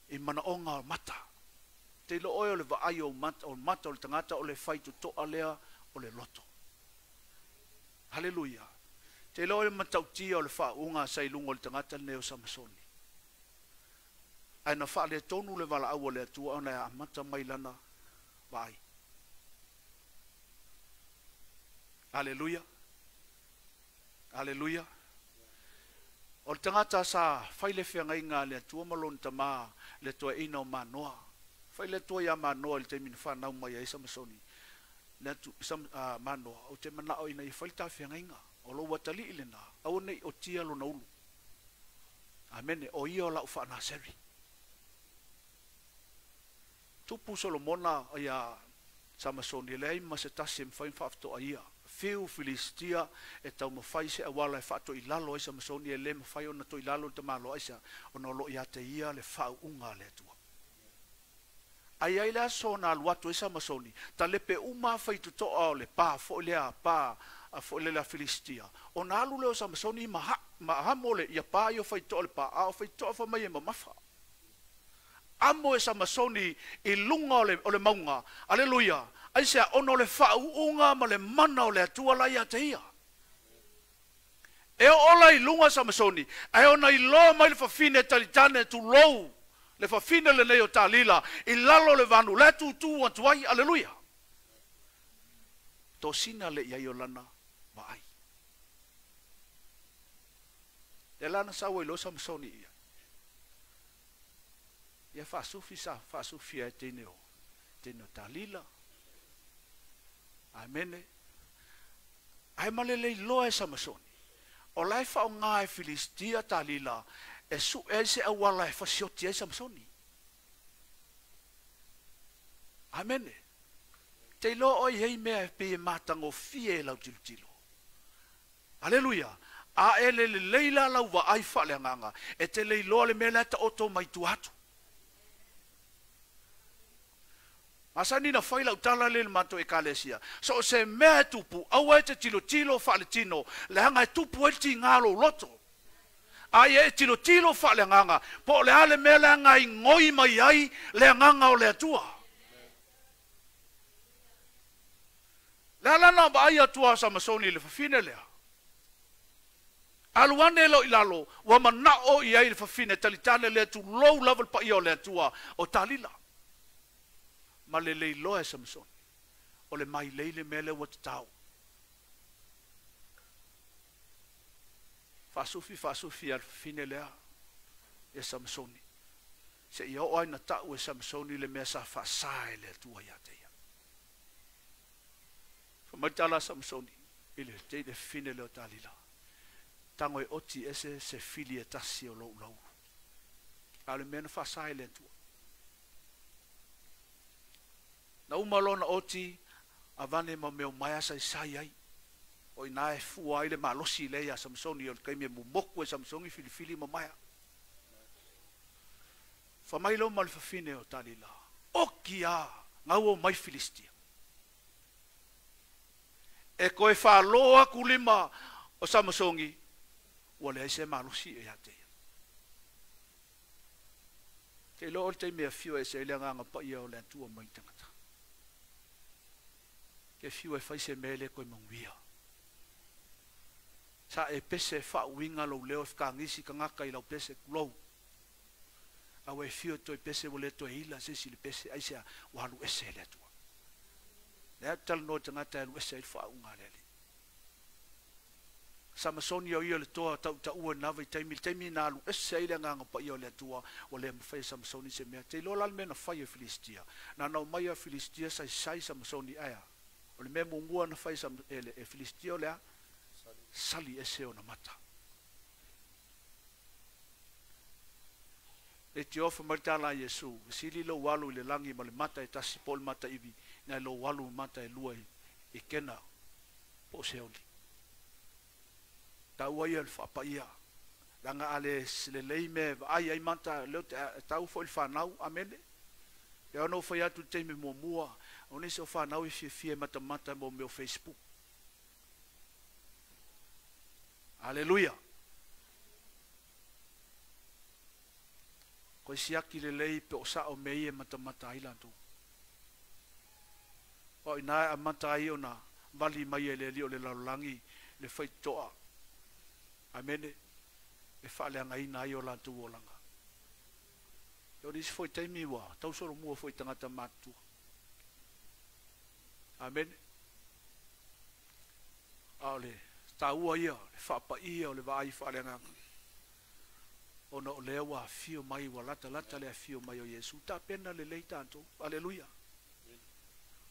i manaoga o mata. Te iloa oe o le vaai o mata, o mata o le tagata o le faitotoa lea o le loto. Haleluia. Te iloa le matautia o le faauuga sa i luga o le tagata lenei o Samasoni. Ae na faaletonu le valaau o le Atua ona e amata mai lana vaai. Haleluia. Haleluia. O le tagata sa fai le feagaiga a le Atua ma lona tamā le toeaina o Manoa. Fai le Atua iā Manoa i le taimi na fanau mai ai Samasoni. Le atu, sam, Manoa, ou te manao ina ia fai le ta feagaiga. O lou atalii lenā, aua ne i otia lona ulu. Amene, o ia o lau faanaseri. Tupu Solomona ia Samasoni, e leai ma se tasi e mafai ona faafetoa ia. Fiu Filistia e taumafai se auala e faatoilalo ai Samasoni, e le mafai ona toilalo le tamaloa aisea, ona o loo ia te ia le faauuga a le Atua. Ae i ai le aso na alu atu ai Samasoni, talepe uma faitotoa o le pa foi lea pa foi lea Filistia. Ona alu lea o Samasoni ma, ha, ma amo le ia pa ia faitotoa le pa, a o faitotoa fai mai e mamafa. Amo e Samasoni i luga o le mauga. Aleluia. Aisea, ona o le faauuga ma le mana o le Atua la ia te ia. E oo la i luga Samasoni, ae ona iloa mai le fafine talitane tulou, le fafine lenei o Talila, i lalo o le vanu, la e tutū atu ai, aleluia. Tosina le i ai o lana vaai. Le lana sau ai loa Samasoni ia. Ia faasufi sa faasufia e teine o Talila. Amene. Ae ma le leiloa e Samasoni. O la e faaaogā e Filistia Talila e su'e ai se auala e fasioti ai Samasoni. Amene. Te iloa oe i ai mea e pei e matagofie e lau tilotilo. Aleluia. A e le lelei la lau vaai faaleagaga, e te leiloa le mea lea taoto mai tua atu. Masani na fai lau tala lea i le matou Ekalesia, so o se mea e tupu, aua e te tilotilo faaletino, leaga e tupu ai le tigā o lou loto. A ia e tilotilo faaleagaga, po o le a le mea leaga e igoi mai ai le agaga o le Atua. Le a lana vaai atu a Samasoni i le fafine lea? Alu ane loa i lalo, ua manao i ai le fafine talitane lea, tulou lava le paia o le Atua o Talila. Ma le leiloa e Samasoni, o le mailei le mea lea ua tatau. Faasufi faasufi a le fafine lea. ia Samasoni. Se ia o ai na tau e Samasoni le mea sa faasa e le Atua ia te ia. Fa tala Samasoni i le te fine le o talila. Tango e oti ese se fili e tasi o lou lau. A le mea na faasa e le Atua. Na uma lona oti avane ma meo mai sa sai ai. O ina e fua ai le malosi le ia Samsoni o le kaimi e mumoku e Samsoni filifili ma maia. Fa mai lo ma le fafine o talila. O kia ngau o mai Filistia. E koe whaaloa kulima o Samsongi, ua le se malosi e ia te ia. Te lo o le taimi a fio e se ile nganga pa ia o le Atua mai tangata. Ke fio e fai se mele koe manguia. Sa e pese fa uinga lo leo e whakangisi ka ngaka i lau pese kulou. Awa e fio toi pese wo le toi ila se si le pese ai sea walu ese le Atua. Le tala no tangata e lu ese i wha unga le ali. Samasoni o ia le toa tau tau ua nawa i taimi, le taimi nā lu ese ai le nganga pa ia o le Atua, o le mwhai Samasoni se mea. Te lola le mea na whai e Filistia. Nā nau mai a Filistia sai sai Samasoni aia. O le mea mungua na whai e Filistia o lea, sali ese o na mata. E te ofa maritala Iesu, sili lo walu i le langi ma le mata e tasi po le mata iwi, nai lo walu mata e lua i kena po se oli. Tau ia le whapaia. Langa ale le lei me ai ai mata leo te tau fo i whanau, amene. E ono whai atu te me mua, o nisi o whanau i fie mata mata mo meo Facebook. Aleluia. Koe siaki le lei pe o sao me ia mata mata ai lantou. O ina a mata ai ona vali mai e le li o le lalolangi le whai toa. Amene, e whaaleanga ina ai o lantou o langa. E o nisi foi taimi wa, tau solo mua foi tangata mātua. Amene. A o le tāua ia, le whaapa ia o le vaai whaaleanga. Ona o lea wa fio mai wa lata lata le fio mai o Iesu. Tā pena le lei tātou. Aleluia.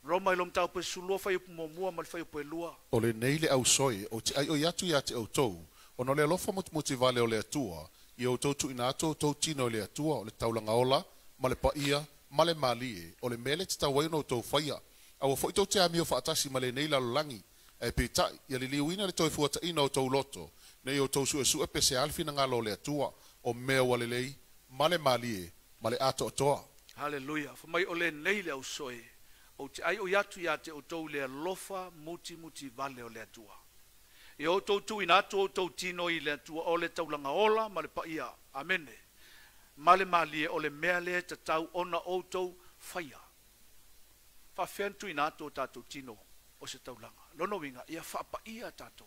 Roma i lom tau pe sulua whai upu mua ma le whai upu e lua. O le nei le au soe, o te ai o iatu ia te au tau, o no le alofa motimuti vale o le Atua, i o tau tuina atu o tau tino o le Atua, o le taulanga ola, ma le paia, ma le malie, o le mele te tau ai no tau whaia. Aua foi tau te amio whaatasi ma le nei lalolangi, e pētai, ia le liuina le toi fuataina o tau loto, nei o tau sue sue pe se alfina ngalo o le Atua, o mea wale lei, ma le malie, ma le ato atoa. Hallelujah. Fa mai o le nei le au soe, o te ai o iatu ia te o tau le alofa muti muti vale o le Atua. I o tau tuina atu o tau tino i le Atua o le taulanga ola ma le paia. Amene. Ma le malie o le mea le te tau ona o tau whaia. Whawhean tuina atu o tātou tino o se taulanga. Lono winga, ia whaapaia tātou.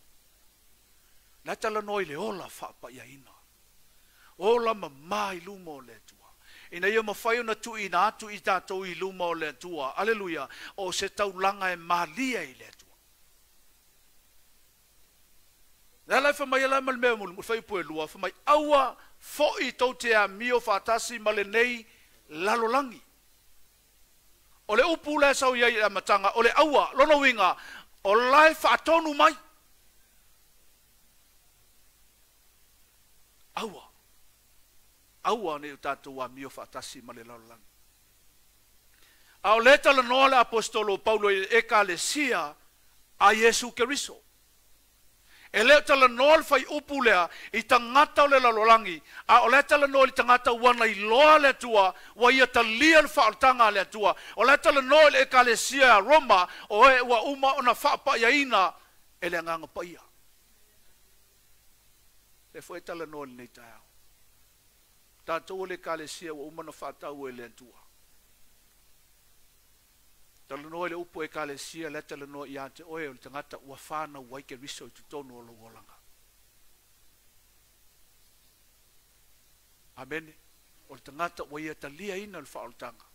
Nā tala noi le ola whaapaia ina. Ola ma mai luma o le Atua. Ina ia mawhai ona tuina atu i tātou i luma o le Atua. Aleluia. O se taulanga e malia i le Atua. Nā lai whamai ala ma le mea mulu, whai pue lua, whamai aua foi tau te a mio whaatasi ma le nei lalolangi. O le upu le sau iai a matanga, o le aua, lono winga, o lai whaatonu mai. Aua. Aua nei o tātou a mio whaatasi ma le lalolangi. A o le tala noa le apostolo Paulo i ekalesia a Iesu Keriso. E leo tala noa le whai upu lea i tangata o le lalolangi. A o le tala noa i tangata wana i loa le Atua, wa ia talia le whaotanga le Atua. O le tala noa le ekalesia a Roma, o e ua uma ona whaapaiaina e le nganga paia. Le fue tala noa le nei taeao. Tātou o le ekalesia ua uma na whaatau e le Atua. Tala noa le upu ekalesia le tala noa ia te oe o le tangata ua whānau wai ke riso i tutonu o lo olanga. Amene. O le tangata ua ia talia ina le whaoltanga.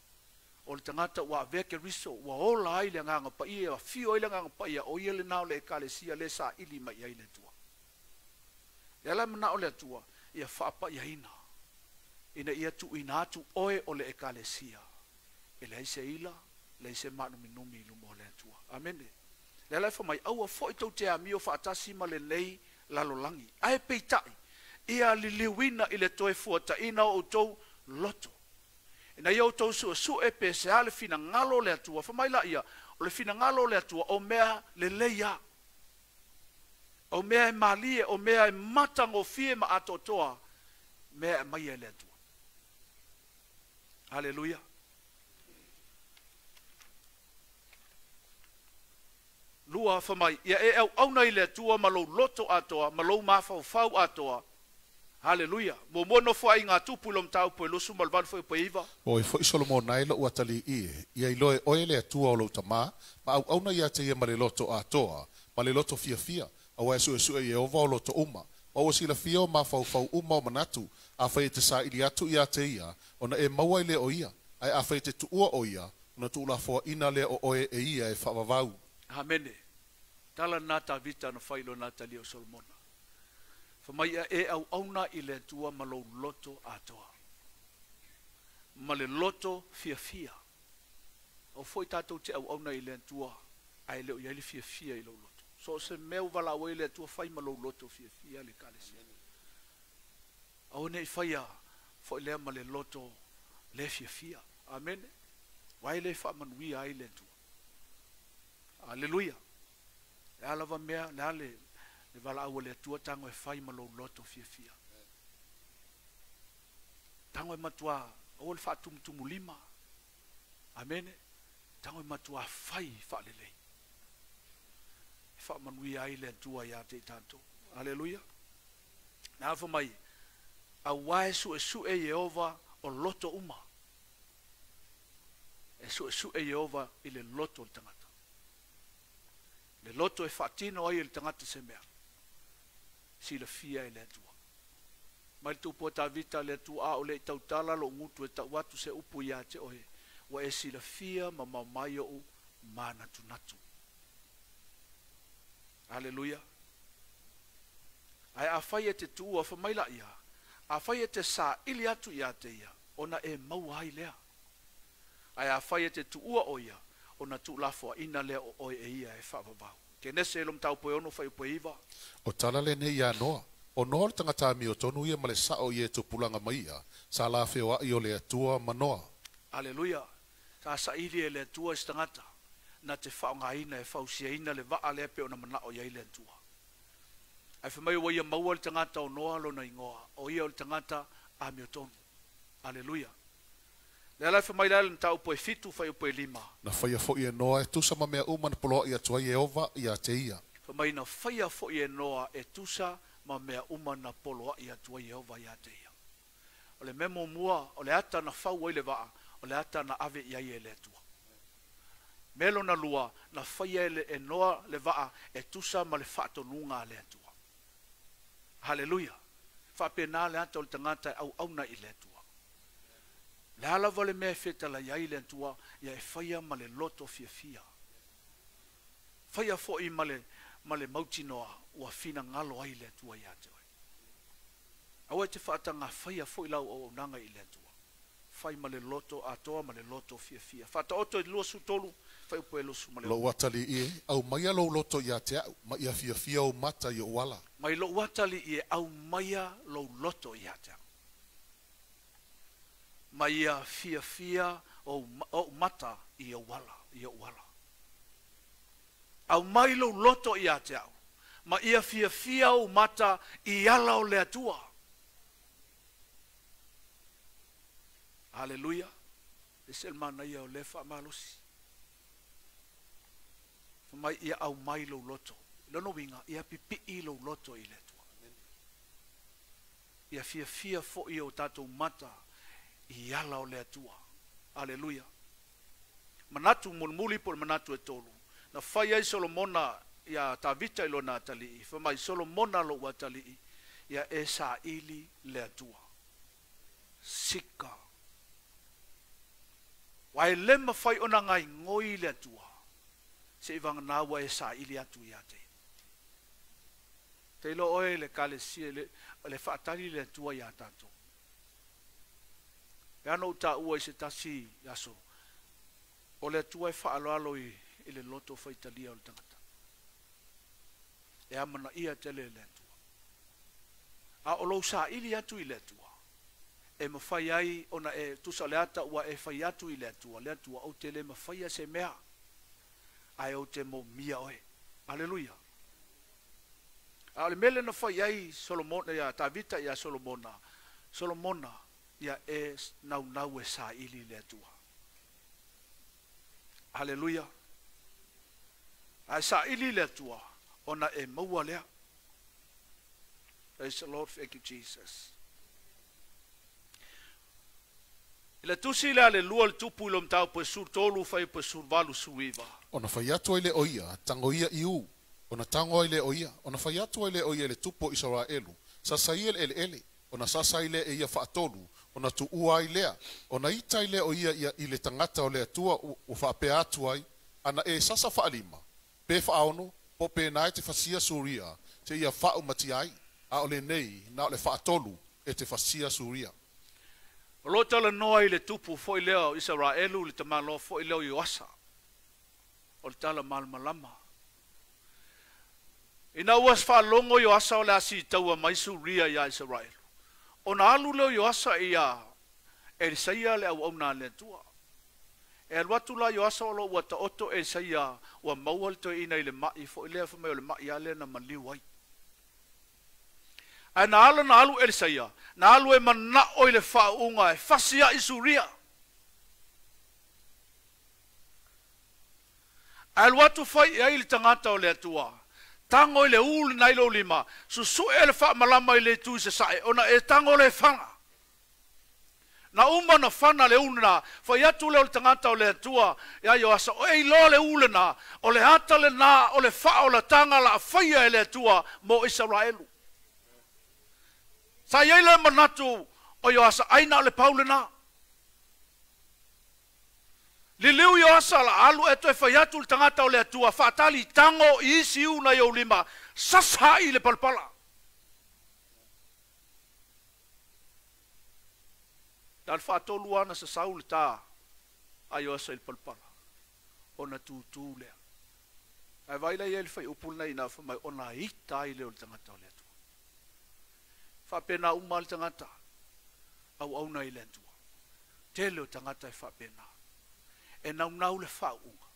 O le tangata ua avea ke riso, ua ola ai le nganga paia, ua fio ai le nganga paia, o ia le nao le ekalesia le sa ili mai ai le Atua. Le ala mana o le Atua, ia whaapaia ina. Ina ia tuuina atu oe o le ekalesia. E leai se ila, leai se maanuminumi i luma o le Atua. Amene. Le ala e fai mai, aua foi tou te amio faatasi ma lenei lalolagi. Ae peitai, ia liliuina i le toe fuataina o outou loto. Ina ia outou suesue pe se a le finagalo o le Atua. Fai mai laia, o le finagalo o le Atua, o mea lelei a. O mea e malie, o mea e matagofie ma atoatoa, mea e aumaia e le Atua. Haleluia. Lua fai mai, ia e auauna i le Atua ma lou loto atoa, ma lou mafaufau atoa. Haleluia. Muamua nofoaiga a Tupu i lo mataupu e 28 fuaiupu e 9. O oe foi Solomona e lo'u atalii e, ia iloa e oe le Atua o lou tamā, ma auauna ia te ia ma le loto atoa, ma le loto fiafia, auā e su'esu'e Ieova o loto uma, ma ua silafia o mafaufau uma o manatu, afai e te saili atu iā te ia, ona e maua ai lea o ia, ae afai e te tuua o ia, ona tuulafoaʻina lea o oe e ia e faavavau. Amene. Tala lena Tavita na fai i lona atalii o Solomona. Fai mai ia e auauna i le Atua ma lou loto atoa, ma le loto fiafia. Aua foi tatou te auauna i le Atua ae le o i ai le fiafia i lou loto. So o se mea ua valaau ai le Atua, fai ma lou loto fiafia le ekalesia. Aua ne i faia foi lea ma le loto le fiafia. Amene. Aua e le faamanuia ai le Atua. Aleluia. Le a lava mea, le a le valaau a le Atua, tago e fai ma lou loto fiafia. Tago e matua, aua le faatumutumulima. Amene. Tago e matua fai faalelei. E faamanuia ai le Atua ia te i tatou. Aleluia. Na afa mai, auā e suesue Ieova o loto uma. E suesue Ieova i le loto o le tagata. Le loto e faatino ai e le tagata se mea, silafia e le Atua. Mai le tupua Tavita le Atua a o le i tautala lou gutu e tau atu se upu ia te oe, ua e silafia mamao mai oʻu manatunatu. Aleluia. Ae afai e te tuua, fai mai laia, afai e te saili atu ia te ia, ona e maua ai lea. Ae afai e te tuua o ia, ona tuulafoaʻina lea o oe e ia e faavavau. Kenese lo mataupu e 6 fuaiupu e 9. O tala lenei iā Noa. O Noa o le tagata amiotonu ia ma le saʻo i e tupulaga ma ia, sa la feoaʻi o le Atua ma Noa. Aleluia. Sa saili e le Atua i se tagata na te faaaogaina e fausiaina le vaa lea pe ona manao i ai le Atua. Ae fai mai ua ia maua le tagata o Noa lona igoa, o ia o le tagata amiotonu. Aleluia. Le ala e fai mai la le mataupu e 7 fuaiupu e 5. Na faia foi e Noa e tusa ma mea uma na poloaʻi atu ai Ieova iā te ia. Fai mai na faia foi e Noa e tusa ma mea uma na poloaʻi atu ai Ieova iā te ia. O le mea muamua, o le ata na fau ai le vaa, o le ata na ave i ai e le Atua. Mea lona lua, na faia e le e Noa le vaa e tusa ma le faatonuga a le Atua. Haleluia! Faapena le ata o le tagata e auauna i le Atua. Le a lava le mea e fetalai ai le Atua, ia e faia ma le loto fiafia. Faia foi ma le ma le mautinoa ua finagalo ai le Atua ia te oe. Aua e te faataga faia foi lau auaunaga i le Atua. Fai ma le loto atoa ma le loto fiafia. Faataoto i le 23, fuaiupu e 26. Lou atalii e, aumaia lou loto ia te aʻu, ma ia fiafia ou mata i oʻu ala. Mai lou atalii e, aumaia lou loto ia te aʻu, ma ia fiafia ou mata i ou ala, i oʻu ala. Aumai lou loto ia te aʻu, ma ia fiafia ou mata i ala o le Atua. Haleluia. E ese le manaia o lea faamalosi. Fai mai ia aumai lou loto. Lona uiga, ia pipii lou loto i le Atua. Ia fiafia foi o tatou mata i ala o le Atua. Aleluia. Manatu mulimuli po o le manatu e tolu. Na fai ai Solomona ia Tavita i lona atalii. Fai mai Solomona lou atalii, ia e saili le Atua. Sika. Aua e le mafai ona gaigoi le Atua, seiavagana ua e saili atu ia te ia. Te iloa oe le ekalesia, le faatali le Atua ia tatou. Pe ana ou taua i se tasi aso, o le Atua e faaaloalo i le loto faitalia o le tagata. E amanaia tele e le Atua. A o lou saili atu i le Atua, e mafai ai ona e tusa o le ata ua e fai atu i le Atua, le Atua ou te le mafaia se mea, ae ou te moomia oe. Aleluia. A o le mea lea na fai ai Solomona ia Tavita ia Solomona, Solomona ia e naunau e saili i le Atua. Aleluia. Ae saili i le Atua, ona e maua lea. Praise the Lord, thank you Jesus. I le tusi lea a le lua le tupu i lo mataupu e 13 fuaiupu e 18 19. Ona fai atu ai lea o ia, tago ia i u. Ona tago ai lea o ia. Ona fai atu ai lea o ia i le tupu o Isaraelu, sasa ia le eleele. Ona sasa ai lea e ia faatolu, ona tuua ai lea. Ona ita ai lea o ia ia i le tagata o le Atua ua faapea atu ai, ana e sasa faalima, pe faaono, po o pena e te fasia Suria, seia faaumatia ai. A o lenei, na o le faatolu e te fasia Suria. O lo o talanoa i le tupu foi lea o Isaraelu, le tamaloa foi lea o Ioasa, o le tala malamalama. Ina ua faalogo Ioasa o le a sitaua mai Suria ia Isaraelu, ona alu lea o Ioasa ia Elisaia le auauna a le Atua. E alu atu la Ioasa o lo o ua taoto Elisaia ua maua le toeaina i le mai foi lea fai mai o le mai lava lea na maliu ai. Ae na ala na alu Elisaia, na alu e manao i le faauuga e fasiai Suria. Ae alu atu fai i ai le tagata o le Atua, tago i le u lena i lou lima, susue le faamalama i le itu i sasae, ona e tago le fana. Na uma na fana le u lena, fai atu lea o le tagata o le Atua ia Ioasa, o e iloa le u lena, o le ata lena o le faaolataga la faia e le Atua mo Isaraelu. Sa i ai le manatu o Ioasa, ai na o le pau lena. Liliu Ioasa la alu e toe fai atu le tagata o le Atua, faatali tago i isi u na i ou lima, sasa i le palapala. Na le faatolu ana sasau le tā a Ioasa i le palapala, ona tūtū lea. Ae vai la ia i le fai upu lena ina fai mai, ona ita ai lea o le tagata o le Atua. Faapena uma le tagata auauna i le Atua. Tele o tagata e faapena. E naunau le faauuga.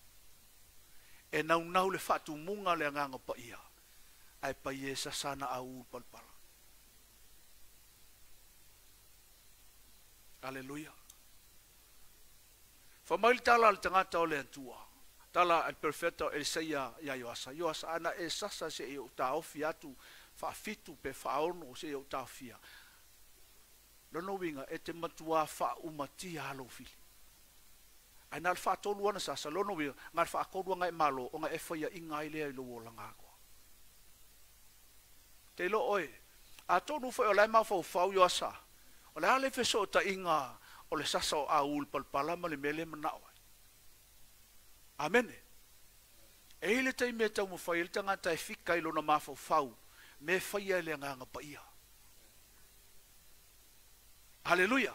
E naunau le faatumuga le agaga paia. Ae pai e sasa na au palapala. Aleluia. Fa mai le tala a le tagata o le Atua. Tala al perfetto Elisaia ia Ioasa. Ioasa ana e sasa se i o taofi atu faafitu pe faaono se i o taofia. Lona uiga e te matua faaumatia lou fili. Ae na le faatolu ana sasa, lona uiga, na le faatolu anga e malo, ona e faia inga ai lea i lou olaga atoa. Te ilo oe, atonu foi o lae mafaufau Ioasa, o le a le fesootaiga o le sasa o au le palapala ma le mea le manao ai. Amene. E i le taimi e taumafai ai le tagata e fika i lona mafaufau, me faia e le agaga paia. Haleluia.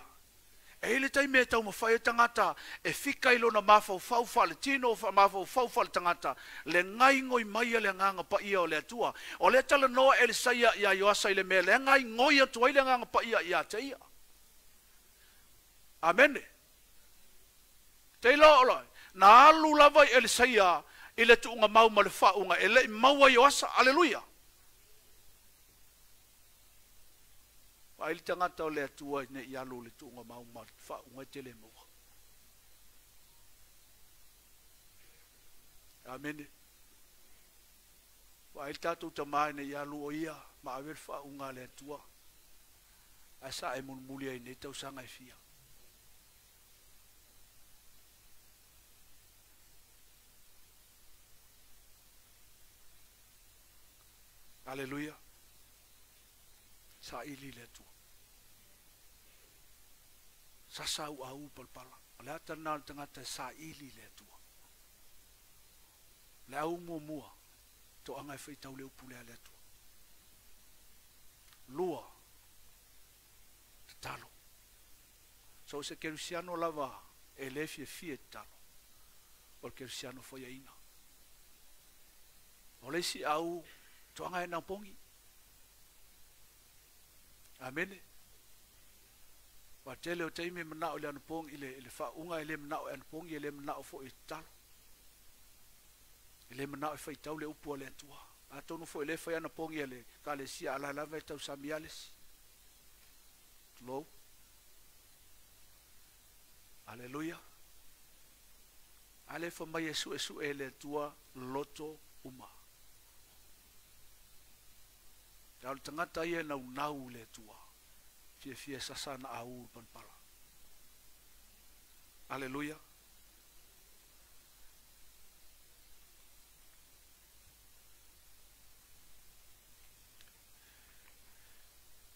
E i le taimi e taumafai ai tagata e fika i lona mafaufau faaletino, mafaufau faaletagata, le gaigoi mai a le agaga paia o le Atua. O lea talanoa Elisaia ia Ioasa i le mea lea gaigoi atu ai le agaga paia ia te ia. Amene. Te iloa ola, na alu lava i Elisaia i le tuuga mau ma le faauuga e le i maua Ioasa. Aleluia. Vaai le tagata o le Atua ne i alu le tuuga mau ma le faauuga e te le maua. Amene. Vaai le tatou tamā ne i alu o ia ma ave le faauuga a le Atua. Ae sa e mulimuli ai nei tausaga e fia. Aleluia. Saili le Atua. Sasa au au palapala. O le ata lena o le tagata e saili le Atua. Le au muamua, toaga e faitau le upu lea a le Atua. Lua, tatalo. So o se kerisiano lava e lē fiafia e tatalo, o le kerisiano faiaina. O le isi au toaga e naupogi. Amene. Ua tele o taimi manao i le anapogi i le faauuga e le manao e anapogi e le manao foi e tatalo. E le manao e faitau le upu a le Atua. Atonu foi le fai anapogi a le ekalesia ala lava e tausami lava le isi. Tulou. Aleluia. A lea fai mai e suesue e le Atua loto uma. A o le tagata ia e naunau i le Atua, fiafia e sasa ana aū i le palapala. Aleluia.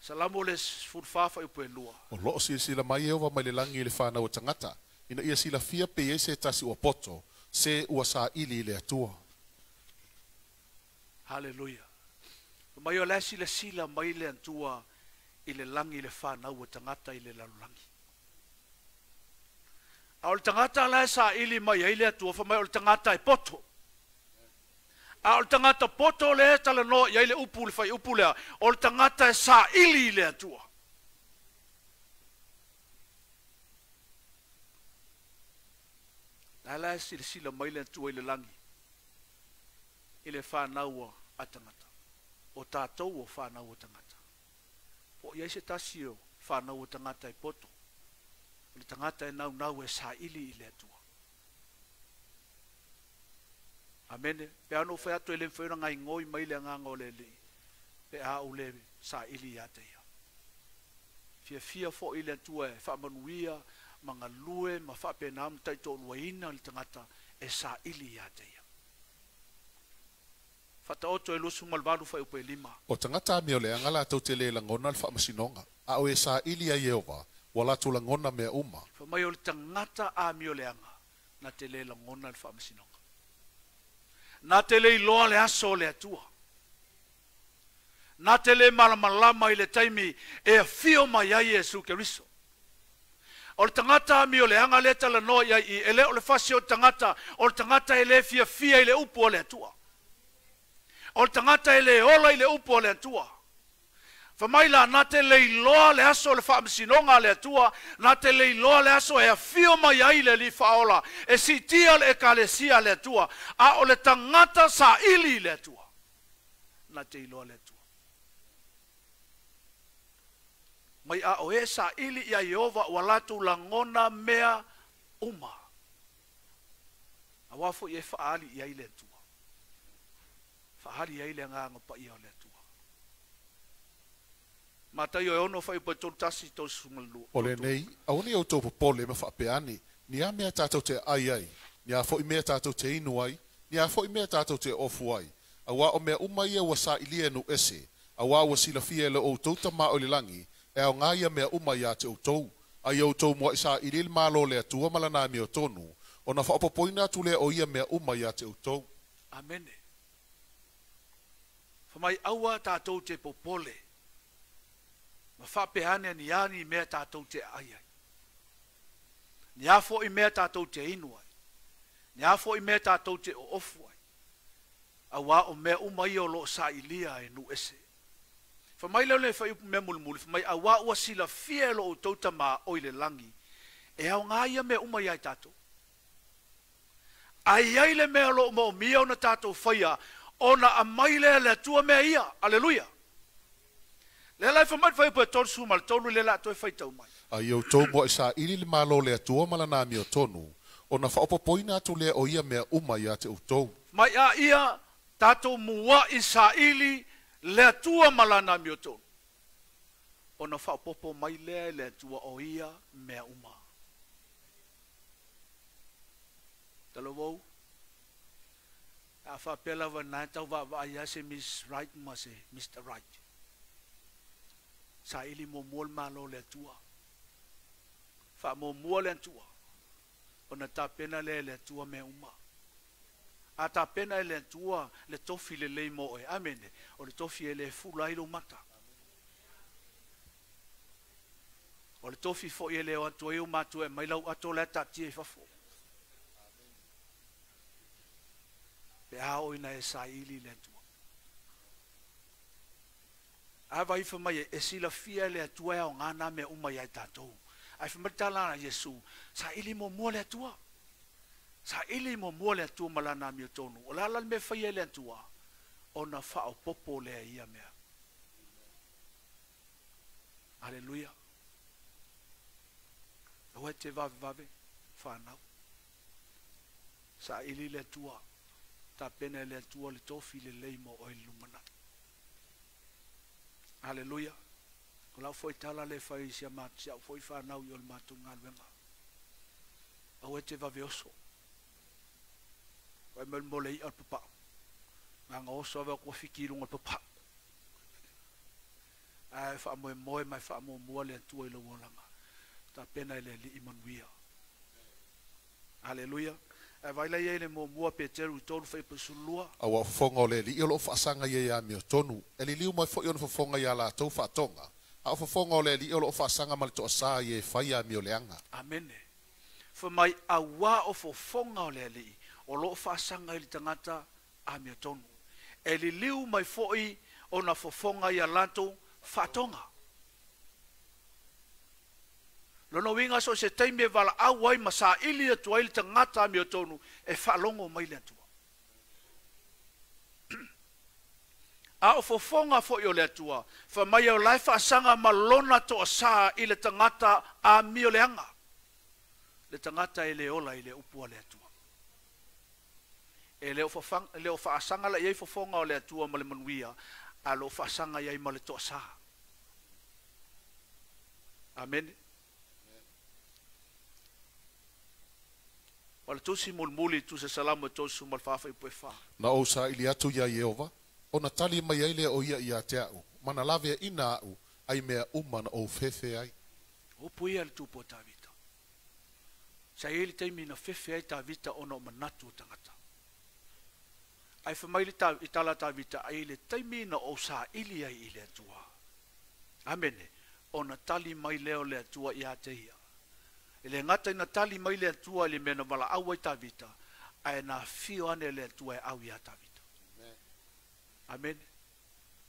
Salamo le 14 fuaiupu e 2. O loo silasila mai Ieova mai le lagi i le fanau a tagata, ina ia silafia pe i ai se tasi ua poto, se ua saili i le Atua. Haleluia. Fai mai o la e silasila mai le Atua i le lagi i le fanau a tagata i le lalolagi. A o le tagata la e saili mai ai le Atua, fai mai o le tagata e poto. A o le tagata poto lea e talanoa i ai le upu le fuaiupu lea, o le tagata e saili i le Atua. La la e silasila mai le Atua i le lagi i le fanau a tagata. O tatou o fanau a tagata. Po o i ai se tasi o fanau a tagata e poto, o le tagata e naunau e saili i le Atua. Amene. Pe a ona ou fai atu e le mafai ona gaigoi mai le agaga o le Alii, pe a ou le saili ia te ia. Fiafia foi le Atua e faamanuia ma galue ma faapena ma taitoaluaina le tagata e saili ia te ia. Faataoto e 28 fuaiupu e 5. O tagata amioleaga latou te le lagona le faamasinoga, a o e saili iā Ieova, ua latou lagona mea uma. Fai mai o le tagata amioleaga na te le lagona le faamasinoga. Na te le iloa le aso o le Atua. Na te le malamalama i le taimi e afio mai ai Iesu Keriso. O le tagata amioleaga lea e talanoa i ai i, e le o le fasi o le tagata, o le tagata e le fiafia i le upu a le Atua. O le tagata e le ola i le upu a le Atua. Fai mai la, na te le iloa le aso o le faamasinoga a le Atua, na te le iloa le aso e afio mai ai le Alii Faaola, e siitia le ekalesia a le Atua, a o le tagata saili i le Atua, na te iloa le Atua. Mai a o e saili iā Ieova ua latou lagona mea uma. Auā foi e faaali i ai le Atua. Faaali i ai le agaga paia o le Atua. Mataio e 6 fuaiupu e 31 32. O lenei, aua ne i outou popole ma faapea ane, Ni a mea tatou te aai ai, ni a foi mea tatou te inu ai, ni a foi mea tatou te ofu ai, auā o mea uma ia ua sailia e nuu ese, auā ua silafia e lo outou Tama o i le lagi, e aoga ia mea uma iā te outou. A ia outou muaʻi saili i le Malo o le Atua ma Lana amiotonu, ona faaopoopoina atu lea o ia mea uma iā te outou. Amene. Fai mai, Aua tatou te popole ma faapea ane ni a ni mea tatou te aai ai, ni a foi mea tatou te inu ai, ni a foi mea tatou te oofu ai, auā o mea uma ia o lo o sailia e nuu ese. Fai mai lea o le fuaiupu mea mulimuli, fai mai, Auā ua silafia e lo outou Tama o i le lagi, e aoga ia mea uma iā i tatou. A i ai le mea o lo o moomia ona tatou faia, ona aumai lea e le Atua mea ia. Aleluia! Lea la e fai mai le fuaiupu e 33, lea o le a toe faitau mai. A ia outou muaʻi saili le Malo o le Atua ma Lana amiotonu, ona faaopoopoina atu lea o ia mea uma iā te outou. Mai a ia tatou muaʻi saili le Atua ma Lana amiotonu, ona faaopoopo mai lea e le Atua o ia mea uma. Talavou, a faapea lava na e tau vaavaai lava se Miss Right ma se Mister Right. Saili muamua le Malo o le Atua. Faamuamua le Atua, ona tapena lea e le Atua mea uma. A tapena e le Atua le tofi lelei mo oe, amene, o le tofi e le fula ai lou mata. O le tofi fo'i e le o atu ai o matua e mai lau ato le taatia i fafo. Pe a o ina e saili le Atua. A vai fa mai e silafia le Atua e aoga nā mea uma ia i tatou. Ae fai mai le tala a Iesu, saili muamua le Atua. Saili muamua le Atua ma lana amiotonu. O le a la le mea e faia e le Atua? Ona faaopoopo lea i ia mea. Aleluia. Aua e te vavevave, whanau. Saili le Atua. Tapena e le Atua le tofi lelei mo oe i le lumanai. Aleluia. O lau foi tala le fai si a si au foi whanau i o le matou galuega. Aua e te vave oso. Wai mai mo le i'a o le papau. Nganga oso ave kua fiki i lunga o le papau. Ae faamoemoe ma e faamuamua le Atua i lou olaga. Tapena e le Alii manuia. Aleluia. Ae vaai la i ai le muamua Peteru i 3 fuaiupu 12. Auā o fofoga o le Alii o loo faasaga i e amiotonu, e liliu mai foi ona fofoga iā latou faatoga, a o fofoga o le Alii o loo faasaga ma le toasā i e fai amioleaga. Amene. Fai mai, auā o fofoga o le Alii o loo faasaga i le tagata amiotonu, e liliu mai foi ona fofoga ia latou faatoga. Lona uiga so o se taimi e valaau ai ma saili atu ai le tagata amiotonu, e faalogo mai le Atua. A o fofoga foi o le Atua, fai mai o la e faasaga ma lona toasā i le tagata amioleaga, le tagata e le ola i le upu a le Atua. E le o faasaga la i ai fofoga o le Atua ma le manuia, a lo o faasaga i ai ma le toasā. Amene. O le tusi mulimuli tusi Salamo e 34 fuaiupu 4. Na ou saili atu iā Ieova, ona tali mai ai lea o ia ia te a'u, ma na laveaina a'u ai mea uma na ou fefe ai. Upu ia le tupu o Tavita. Sa i ai le taimi na fefe ai Tavita ona o manatu o tagata. Ae fai mai le i tala a Tavita, ai le taimi na ou saili ai i le Atua. Amene. Ona tali mai lea o le Atua ia te ia. E le gata ina tali mai le Atua i le mea na valaau ai Tavita, ae na afio ane le Atua e au ia Tavita. Amene.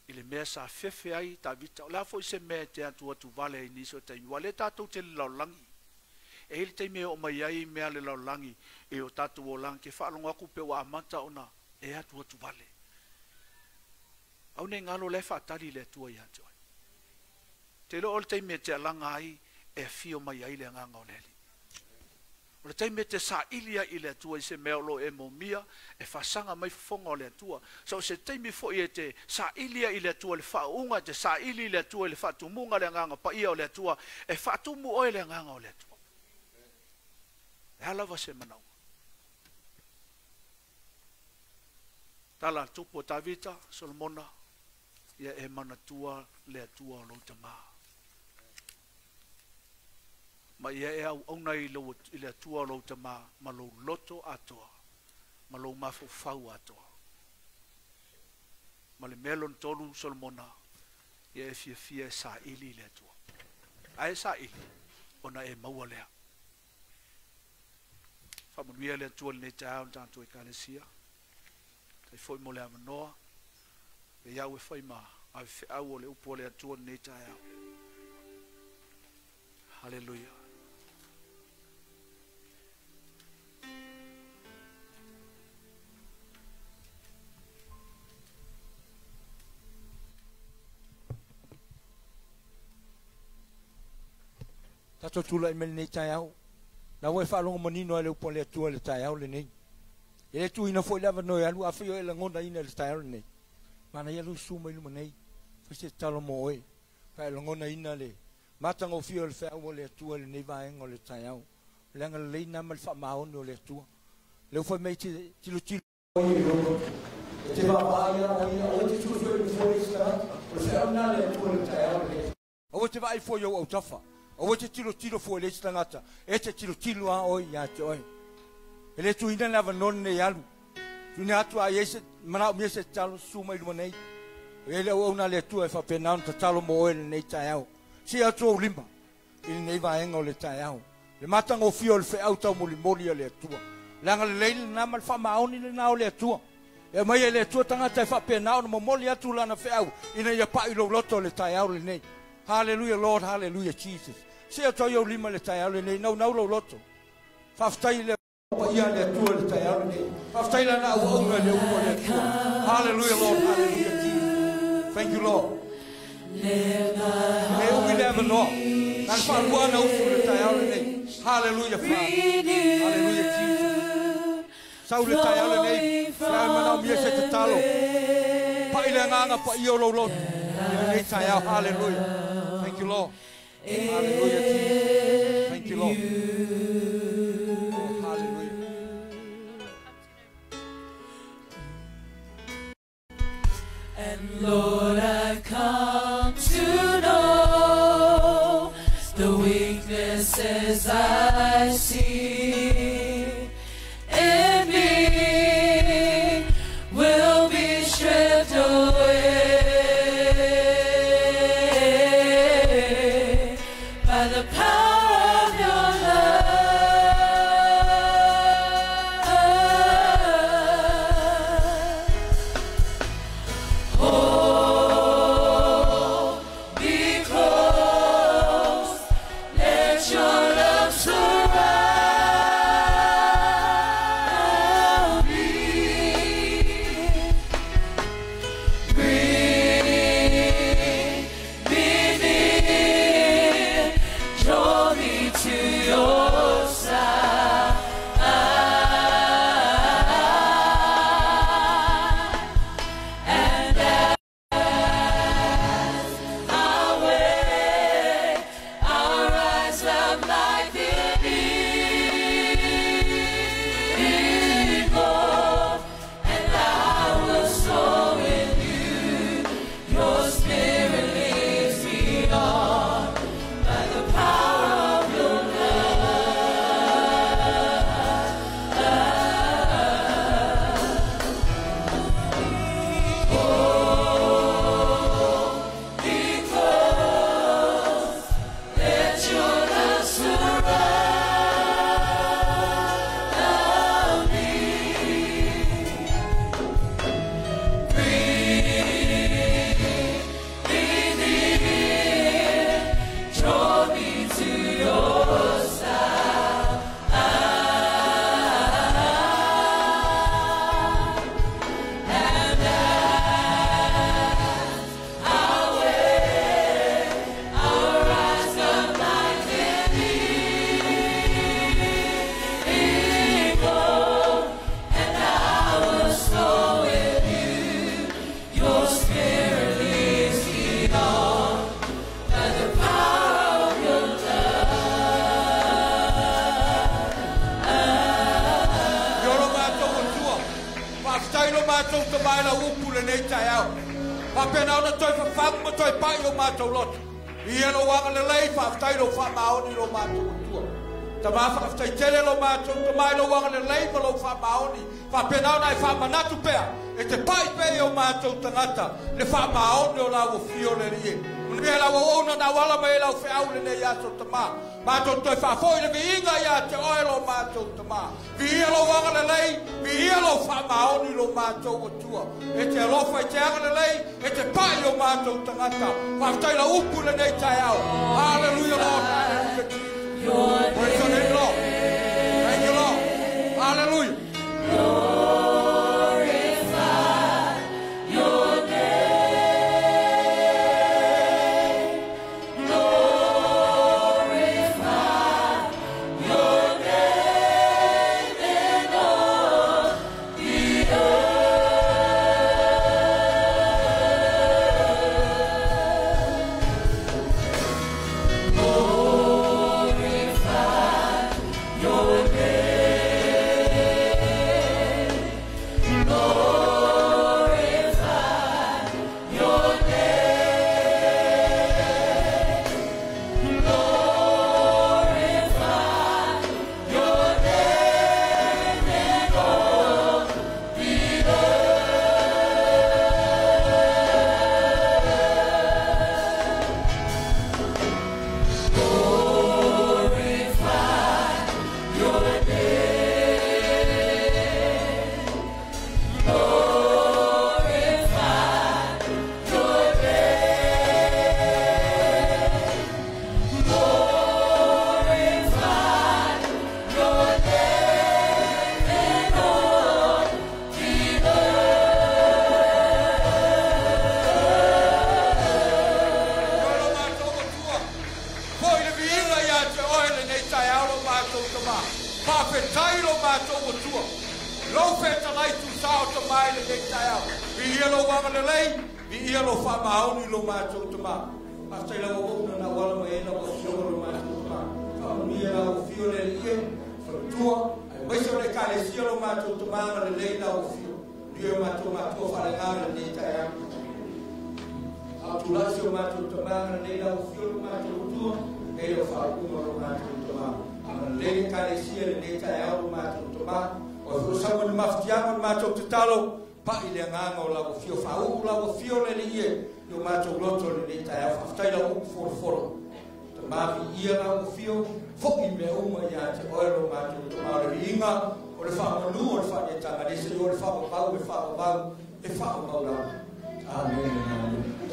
I le mea sa fefe ai Tavita. O le a foi se mea e te atu atu vale ai nisi o taimi. Ua le tatou te le lalolagi. E i ai le taimi e oo mai ai mea le lalolagi i o tatou olaga ke faalogo atu pe ua amata ona e atu atu vale. Aua ne i galo la e faatali le Atua ia te oe. Te iloa o le taimi e te alaga ai e afio mai ai le agaga o le Alii. O le taimi e te saili ai i le Atua i se mea o lo o e momia, e faasaga mai fofoga o le Atua. So o se taimi foi e te saili ai i le Atua i le faauuga, e te saili i le Atua i le faatumuga le agaga paia o le Atua, e faatumu oe le agaga o le Atua. E a lava se manaoga. Tala tupu o Tavita, Solomona, ia e manatua le Atua o lou tamā. Ma ia e auauna i le Atua o lou tamā ma lou loto atoa, ma lou mafaufau atoa. Ma le mea lona tolu, Solomona, ia e fiafia e saili i le Atua. A e saili, ona e maua lea. Faamanuia le Atua i lenei taeao i le tatou Ekalesia. Faafetai foi mo le avanoa. E au e fai ma ave feau o le upu a le Atua i lenei taeao. Haleluia. Tatou tulai mai lenei taeao. Na ua e faalogo manino ai le upu a le Atua i le taeao lenei. E le tuuina foi le avanoa e alu afai o e lagonaina i le taeao lenei. Manaia lou susu mai luma nei. Fai se tatalo mo oe. Pa e lagonaina le matagofie o le feau o le Atua i lenei vaega o le taeao. O le agalelei lena ma le faamaoni o le Atua. Lea ua fai mai e tilotilo ai i lou e te vaavaai lava ia, aua e te tuu foi i le nofoa o le isi tagata. O le feau lena a le Atua i le taeao lenei. Aua e te vaai fua i ou autafa. Aua e te tilotilo fua i le isi tagata. E te tilotilo lava oe ia te oe. E le tuuina le avanoa lenei e alu. Tuuina atu a i ai se manaomia se tatalo, susu mai i luma nei. O i ai le auauna a le Atua e faapena ona tatalo mo oe i lenei taeao. Sii atu ou lima. I lenei vaega o le taeao. Le matagofie o le feau taumolimoli a le Atua. Leaga lelei lena ma le faamaoni lena o le Atua. E aumai e le Atua tagata e faapena ona momoli atu lana feau ina ia pai lou loto o le taeao lenei. Hallelujah Lord, hallelujah Jesus. Se atoa i ou lima le taeao lenei, naunau lou loto. Faafetai i le paia a le Atua i le taeao lenei. Faafetai lana auauna i le upu a le Atua. Hallelujah Lord, hallelujah Jesus. Thank you Lord. E le umi le avanoa. Na le faalua ana usu i le taeao lenei. Hallelujah Father. Hallelujah Jesus. Sau le taeao lenei, se a e manaomia se tatalo. Pai le agaga paia o lou loto i lenei taeao. Hallelujah. Thank you Lord. Hallelujah Jesus. Thank you Lord. Oh, hallelujah. And Lord, I've come to know the weaknesses I see in me will be stripped away by the power of your love. Hold me close, let your love surround me. Bring me near, draw me to your side. And as I wait, I'll rise up like the eagle, and I will soar with you. Your spirit leads me on by the power of your love. Be close, let your love surround me. Bring me near, draw me to your side. And as I wait, I'll rise up like an eagle, and I will soar with you. Your spirit leads me on by the power of your I olo matou Atua, faafetai lo matou tamae lau upu lenei taeao. Faapena ona toe fafagu ma toe pai o matou loto. Ia lou agalelei, faafetai lou faamaoni lo matou Atua. Tama faafetai tele lo matou tamae lou agalelei ma lou faamaoni. Faapena ona e faamanatu pea, e te pai pea i o matou tagata, le faamaoni o lau afio le alii e. Manuia lau auauna na auala mai e lau feau lenei aso tama. Matou toe faafoi le viiga ia te oe lo matou tama. Viia lou agalelei, viia lou faamaoni lo matou Atua. E te alofa i te agalelei, e te pai o matou tagata. Faafetai lau upu lenei taeao. Hallelujah Lord, hallelujah Jesus. Praise your name Lord. Thank you Lord. Hallelujah. Glorify your name. Glorify your name in all the earth. Glorify Faafetai lo matou Atua. Lou fetalai tusao tamai lenei taeao. Viia lou agalelei, viia lou faamaoni lo matou Tamā. Faafetai lau auauna na auala mai ai lau Afioga lo matou Tamā. Faamanuia lau afio le Alii e, faletua, aemaise o le Ekalesia lo matou Tamā agalelei lau afio. Manuia o matou matua faaleagaga lenei taeao. A o tulai si o matou Tamā agalelei lau afio lo matou Atua, e le o faaupuga lo matou Tamā. Agalelei le Ekalesia lenei taeao lo matou Tamā. O foi sau ni mafatiaga o le matou tatalo, pa'i le agaga o lau afio, faauu lau afio le Alii e i o matou loto lenei taeao. Faafetai lau upu folofolo. Tamā viia lau afio, fo'i mea uma ia te oe lo matou Tamā. O le viiga, o le faamanu, o le faaneetaga, le se o le faavavau, e faavavau, e faavavau lava. Amen. Amen.